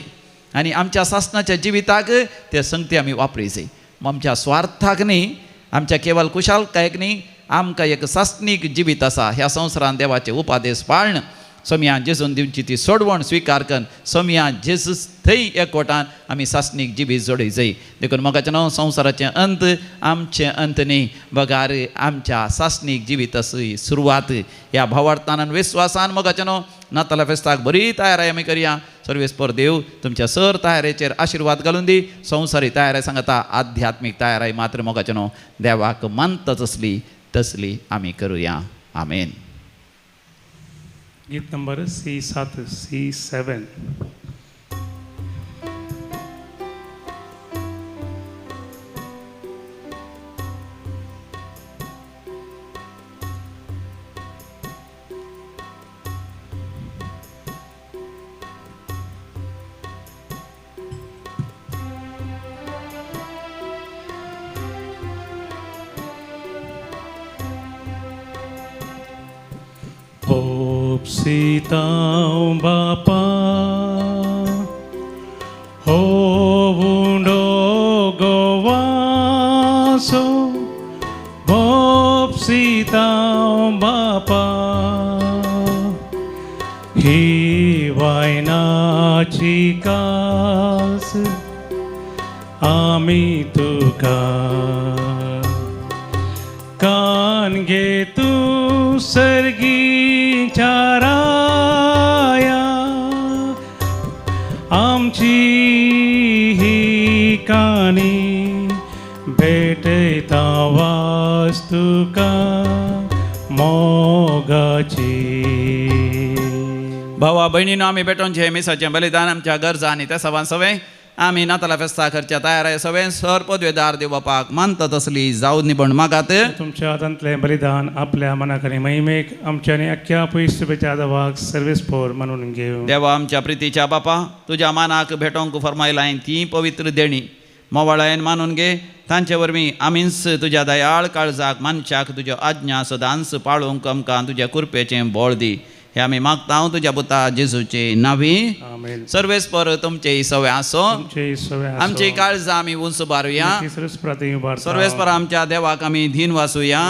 आनी आमच्या सासणाच्या जिविताक ते संगती आमी वापरी जाय. आमच्या स्वार्थाक न्ही, आमच्या केवल कुशालकायेक न्ही, आमकां एक सासणीक जिवीत आसा. ह्या संवसारान देवाचे उपादेश पाळण, सोमया जेजून दिवची ती सोडवण स्विकार करून सोमया जेजूस थंय एकवटान आमी सासणीक जिवीत जोडय जाय. देखून मोगाचें न्हू संवसाराचें अंत आमचें अंत न्ही, बगार आमच्या सासणीक जिविताची सुरवात. ह्या भावार्थान आनी विस्वासान मोगाचें न्हू नाताला फेस्ताक बरी तयाराय आमी करया. सर्वेस्पर देव तुमच्या सर तयारेचेर आशिर्वाद घालून दी. संवसारी तयाराय सांगता, आध्यात्मीक तयाराय मात्र मोगाचें न्हू देवाक मानता तसली तसली आमी करुया. आमेन. गीत नंबर C7 C7. सीतां बापा हो उंडो गोवासो, बोप सीतां बापा ही वायनाची कास आमी तुका कान घे तूं सर्गीच्या राया, आमची ही काणी भेटयता वास तुका मोगाची. भावा भयणीनो, आमी भेटोवचें मिसाचें बलिदान आमच्या गरजा आनी त्या सवान सवें आमी नाताला फेस्ता खर्च्या तयार सवें सर पदवेदार देव बापाक मानता तसली जावं निबण मागात. तुमच्या हातांतलें बलिदान आपल्या मनाक आनी महिमेक आमच्या आनी अख्ख्या पयसुपेच्या आदावाक सर्वेस्पोर म्हणून घेवं. देवा आमच्या प्रितीच्या बापा, तुज्या मानाक भेटोवंक फर्मायलाय ती पवित्र देणी मोवाळायन मानून घे. तांचे वरवीं आमीच तुज्या दयाळ काळजाक मानशाक तुज्यो आज्ञा सदांच पाळूंक आमकां तुज्या कृपेचें बळ दी. हे आमी मागता तुज्या पुता जेजूचे नावी. आमेन. सर्वेस्पर तुमचे सवे आसो. आमची काळजां आमी उंच उबारुया. सर्वेस्पर आमच्या देवाक आमी धीन वासूया.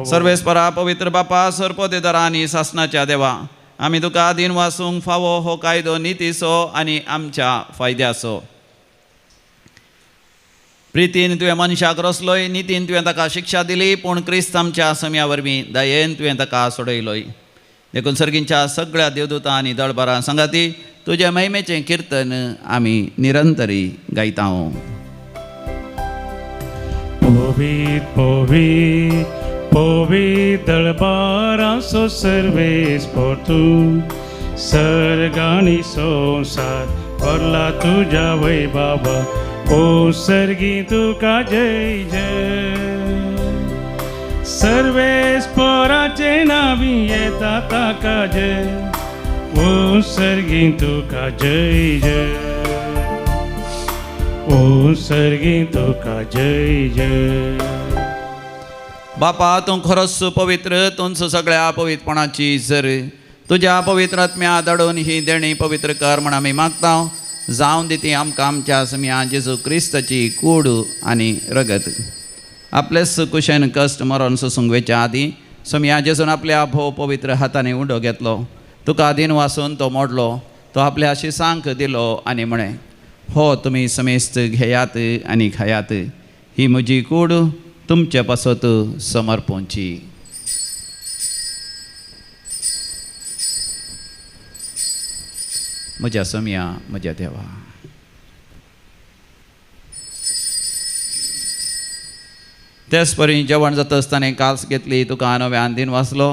सर्वेस्परा पवित्र बापा सरपोतेदारा आनी सासनाच्या देवा आमी तुका धीन वासूंक फावो हो कायदो नितीचो आनी आमच्या फायद्याचो. प्रितीन तुवें मनशाक रसलोय, नितीन तुवें ताका शिक्षा दिली, पूण क्रिस्त आमच्या सम्या वरवीं दयेन तुवें ताका सोडयलोय. देखून सर्गींच्या सगळ्या देवदूतां आनी दळबारां सांगाती तुज्या महिमेचें किर्तन आमी निरंतरी गायता. पवित पवित पवित दळबारांचो सर्वेस्पर तूं, सर्ग आनी संवसार भरला तुज्या वैभवा, ओ सर्गी तुका जय जय. सर्वेस्पराचे नावी येता ताका जय, ओ सर्गी तुका जय जय, ओ सर्गी तुका जय जय. बापा तूं खरोच पवित्र, तूंच सगळ्या पवित्रपणाची जर तुज्या पवित्र आत्म्या धाडून ही देणी पवित्र कर म्हण आमी मागता. जावन दी आमकां आमच्या सम्या जेजू क्रिस्ताची कूड आनी रगत. आपलेच कुशेन कश्ट मरण सोसूंक वेच्या आदीं सम्या जेजून आपल्या भोव पवित्र हातांनी उंडो घेतलो, तुका दिन वासून तो मोडलो, तो आपल्या शिसांक दिलो आनी म्हळें, हो तुमी समेस्त घेयात आनी खायात, ही म्हजी कूड तुमचे पासत समर्पणची. म्हज्या सम्या म्हज्या देवा. तेच परी जेवण जाता आसतना काल्स घेतली, तुका नव्यान दिन वाचलो,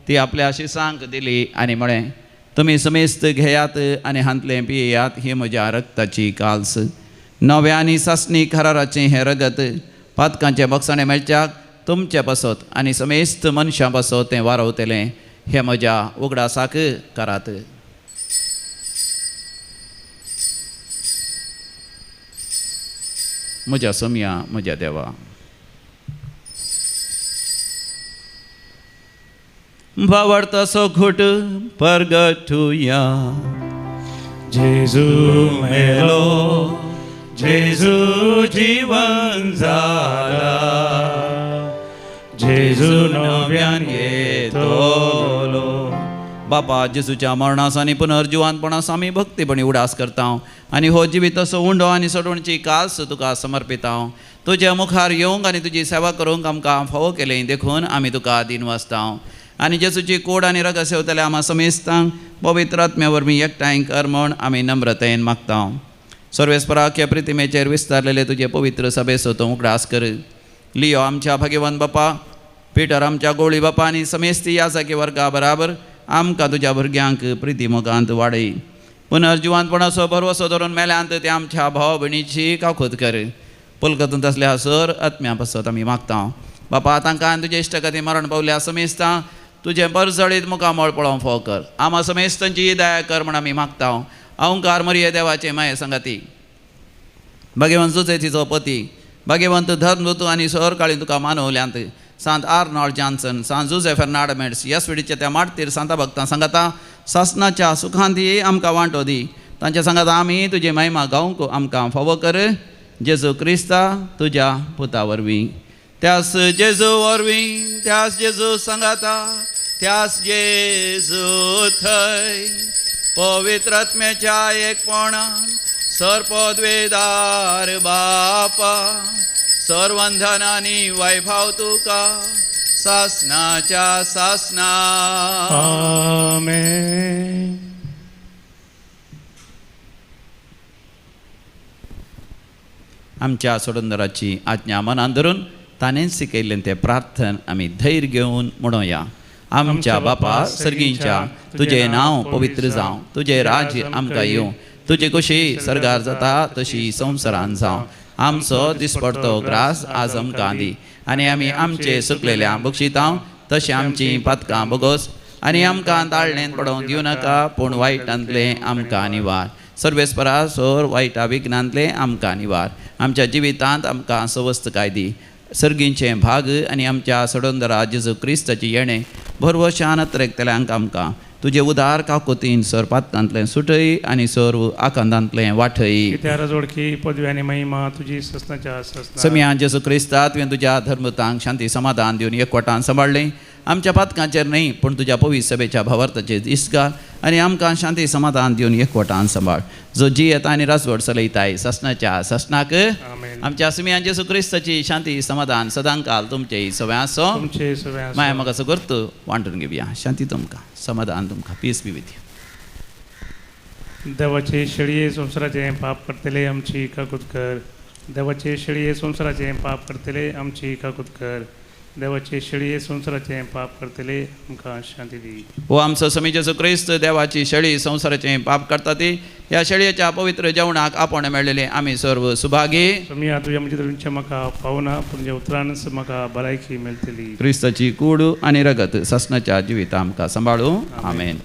ती आपल्या शिसांक दिली आनी म्हळें, तुमी समेस्त घेयात आनी हांतलें पियेयात, ही म्हज्या रक्ताची काल्स, नव्या आनी सासणी कराराचें हें रगत पातकांचें बक्षाणें मेळच्याक तुमचे पासत आनी समेस्त मनशां पासत तें वारवतलें, हें म्हज्या उगडासाक करात. म्हज्या सम्या म्हज्या देवा. भावार्थाचो घोट परगटुया. जेजू मेलो, जेजू जीवन जाला, जेजू नव्यान येतलो. बापा जेजूच्या मरणास आनी पुनर्जिवानपणास आमी भक्तीपणी उडास करता आनी हो जिवीत असो उंडो आनी सोडवणची कास तुका समर्पिता. तुज्या मुखार येवंक आनी तुजी सेवा करूंक आमकां फावो केलें, देखून आमी तुका दिन वाचता. आनी जेजूची कोड आनी रगत सेवतले आमा समेस्तांक पवित्र आत्म्या वरवीं एकठांय कर म्हूण आमी नम्रतायेन मागता. सर्वेस्पराख्या प्रतिमेचेर विस्तारलेले तुजे पवित्र सभेचो तूं उगडास कर. लियो आमच्या भाग्यवान बापा, पिटर आमच्या गोळी बापा आनी समेस्ती ह्या जागे वर्गा बराबर आमकां तुज्या भुरग्यांक प्रिती मोगांत वाडय. पुनर्जिवानपणाचो भरवसो धरून मेल्यांत ते आमच्या भाव भयणीची काकूत कर. पुलकतूंत आसल्या सर आत्म्या पासत आमी मागता. बापा तांकां तुजे इश्टगती मरण पावल्या समेस्तां तुजें परजळीत मुखामळ पळोवंक फावो कर. आमा समेस्तांची दया कर म्हूण आमी मागता. अहंकार मरिये देवाचे माये संगाती, भाग्यवंत जुजेतीचो पती, भाग्यवंत धर्मदूत आनी सहरकाळी तुका मानवल्यांत सांत आर्नॉल्ड जॉन्सन, सांत जुजे फेर्नाड मेड्स, यस विडीच्या त्या मार्तीर सांता भक्तां सांगाता सासनाच्या सुखांत आमकां वांटो दी. तांच्या सांगाता आमी तुजी महिमा गावंक आमकां फावो कर. जेजू क्रिस्ता तुज्या पुता वरवीं, त्यास जेजू वरवीं, त्यास जेजू सांगाता, त्यास जेजू थंय पवित्र आत्म्याच्या एकपणान सर्पद्वेदार बापा सर्वंधन आनी वैभव तुका सासनाच्या सासना. आमेन. आमच्या सोडंदराची आज्ञा मनान धरून ताणें शिकयल्लें तें प्रार्थन आमी धैर्य घेवन म्हणोया. आमच्या बापा सर्गींच्या, तुजें नांव पवित्र जावं, तुजें राज्य आमकां येवं, तुजी कशी सर्गार जाता तशी संवसारान जावं. आमचो दिसपडतो ग्रास आज आमकां दी आनी आमी आमचे सुकलेल्या बक्षितां तशें आमचीं पातकां बोगोस आनी आमकां ताळणेन पडोवंक दिवं नाका, पूण वायटांतलें आमकां निवार. सर्वेस्परा सोर वायटा विघ्नांतलें आमकां निवार. आमच्या जिवितांत आमकां सवस्तकाय दी. सर्गींचे भाग आनी आमच्या सडोंदरा जेजू क्रिस्ताची येणें भरवशान अत्रेकतल्यांक आमकां तुजे उदार काकुतीन सर पातकांतलें सुटय आनी सर्व आकांतांतलें वाठय. कित्या राजवडकी पदवी आनी महिमा तुजी ससनाच्या ससना. समिया जेजू क्रिस्ता तुवें तुज्या धर्मतांक शांती समाधान दिवन एकवटान सांबाळ्ळें. आमच्या पातकांचेर न्हय पूण तुज्या पवित्र सभेच्या भावार्थाचेर दीस घाल आनी आमकां शांती समाधान दिवन एकवटान सांबाळ, जो जियेता आनी राजवट चलयताय ससनाच्या ससनाक. आमच्या सुमिया जेजू क्रिस्ताची शांती समाधान सदांकाल तुमचे सगळें आसो. माया म्हाका सगळो वांटून घेवया. शांती तुमकां, समाधान तुमकां. Peace be with you. देवाचे शेळये संवसाराचें पाप करतले आमची काकूत कर. देवाचे शेळये संवसाराचें पाप करतले आमची काकूत कर. देवाचे शेळये संवसाराचें पाप करतले आमकां शांती दी. हो आमचो समी जेजू क्रिस्त देवाची शेळी संवसाराचें पाप करता ती ह्या शेळयेच्या पवित्र जेवणाक आपण मेळ्ळेले आमी सर्व सुभागी. समिया तुज्या म्हजे तुमचें म्हाका पावना पूण तुज्या उतरानच म्हाका भलायकी मेळटली. क्रिस्ताची कूड आनी रगत सासणाच्या जिविता आमकां सांबाळू. आमेन.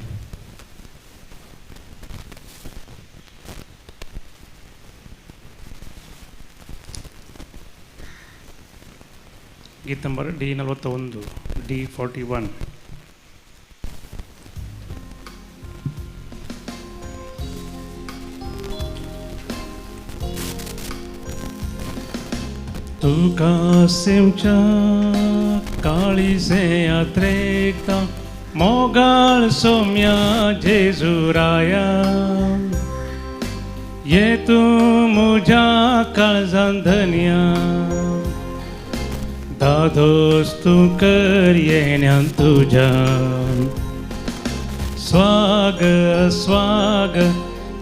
गीत ನಂಬರ್ ಡಿ 41, ಡಿ 41. तुका सिमच्या काळीसे यात्रेकता मोगाळ सोम्या जेजुराया ये तूं म्हज्या काळजान धन्या दादोस तूं कर येण्यान तुज्या स्वागत स्वागत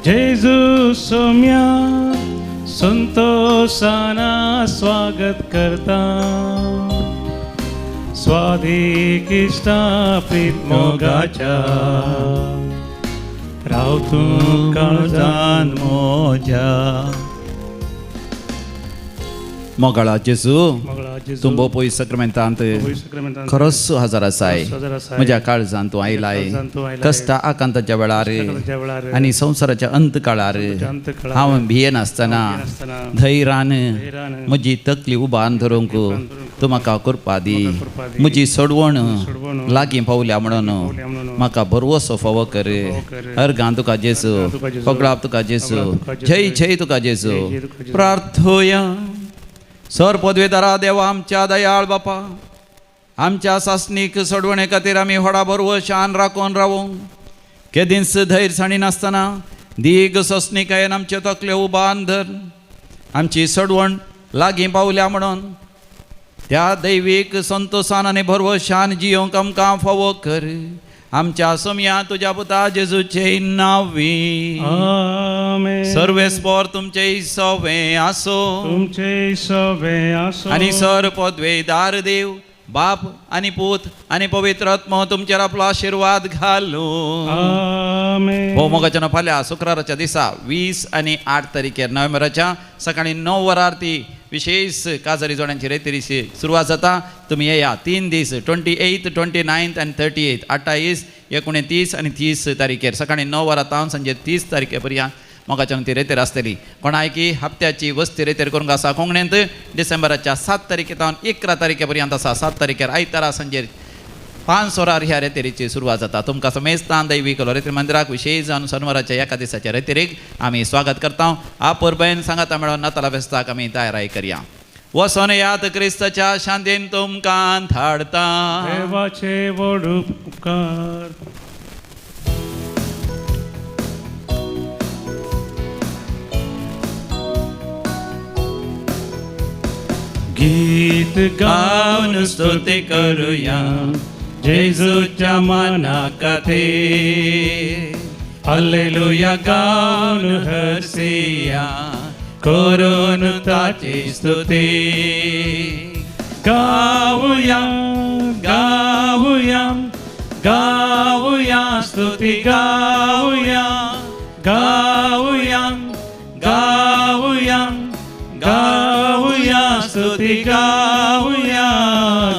जेजू सोम्या संतोषाना स्वागत करता स्वादीक इश्टा प्रीत मोगाच्या राव तूं काळजान मोज्या. मोगाळा जेजू तूं भोव सक्रामेंतांत खरोच हजर आसाय. म्हज्या काळजान तूं आयलाय कश्टा आकांताच्या वेळार आनी संवसाराच्या अंत काळार हांव भियेनासतना धैर्यान म्हजी तकली उबान धरूंक तूं म्हाका कृपा दी. म्हजी सोडवण लागीं पावल्या म्हणून म्हाका भरवसो फावो कर. अर्गां तुका जेजू, पगळाप तुका जेजू, जय जय तुका जेजू. प्रार्थोया. सर पदवेदारा देवा आमच्या दयाळ बापा, आमच्या सासणीक सोडवणे खातीर आमी व्हडा भरवशान राखून रावूंक केदींच धैर्य सांडिनासतना दीग सोंसणीकायेन आमचे तकले उबान धर. आमची सोडवण लागीं पावल्या म्हणून त्या दैवीक संतोशान आनी भरवशान जियोंक आमकां फावो कर. आमच्या सोमया तुज्या पुता जेजूचे नांवी. आमेन. सर्वेस्पोर तुमचे सवे आसो. तुमचे सवे आसो. आनी सर पदवेदार देव बाप आनी पूत आनी पवित्र आत्मो तुमचेर आपलो आशिर्वाद घालू. आमेन. हो मोगाच्या फाल्यां शुक्राराच्या दिसा 20 आनी 8 तारखेर नोव्हेंबराच्या सकाळी 9 वरार ती विशेष काजारी जोड्यांची रेतेरीची सुरवात जाता. तुमी येया. 3 दीस 28, 29 आनी 38, 28, 29 आनी 30 तारखेर सकाळी 9 वरां तावन सांजे 30 तारखे पर्यंत मोगाच्यान ती रेतेर आसतली. कोणायकी हप्त्याची वस्ती रेतेर करूंक आसा कोंकणींत डिसेंबराच्या 7 तारखे तावन 11 तारखे पर्यंत आसा. 7 तारखेर आयतारा सांजेर 5 वरार ह्या रेतेरीची सुरवात जाता. तुमकां समेस्तान दैवीक रेतेर मंदिराक विशेष जावन सनवाराच्या एका दिसाच्या रेतेरीक आमी स्वागत करता. आपुरबेन सांगाता मेळोन नाताला फेस्ताक आमी तयाराय करया. वसोन याद क्रिस्ताच्या शांतीन तुमकां धाडता. देवाचे व्हड उपकार. गीत गावन स्तुती करूया जेजूच्या माना खातीर. हालेलुया गावन हरसिया करून ताची स्तुती. गाऊया गाऊया गाऊया स्तुती गाऊया गाऊया गाऊया गाऊया स्तुती गाऊया.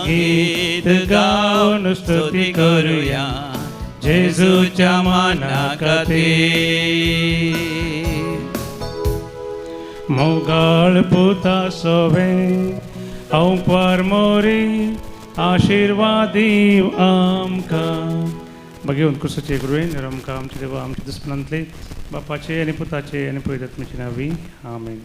गीत गाऊन स्तुती करूया जेजूच्या माना खातीर. मोगाळ पुता सोवे आंकवार मोरी आशिर्वाद दीव आमकां. भगेवन क्रिस्ताचे कृपेन आमकां आमचे देवा आमच्या दुस्मनांतले बापाचे आनी पुताचे आनी पवित्र आत्म्याचे नांवी, आमेन.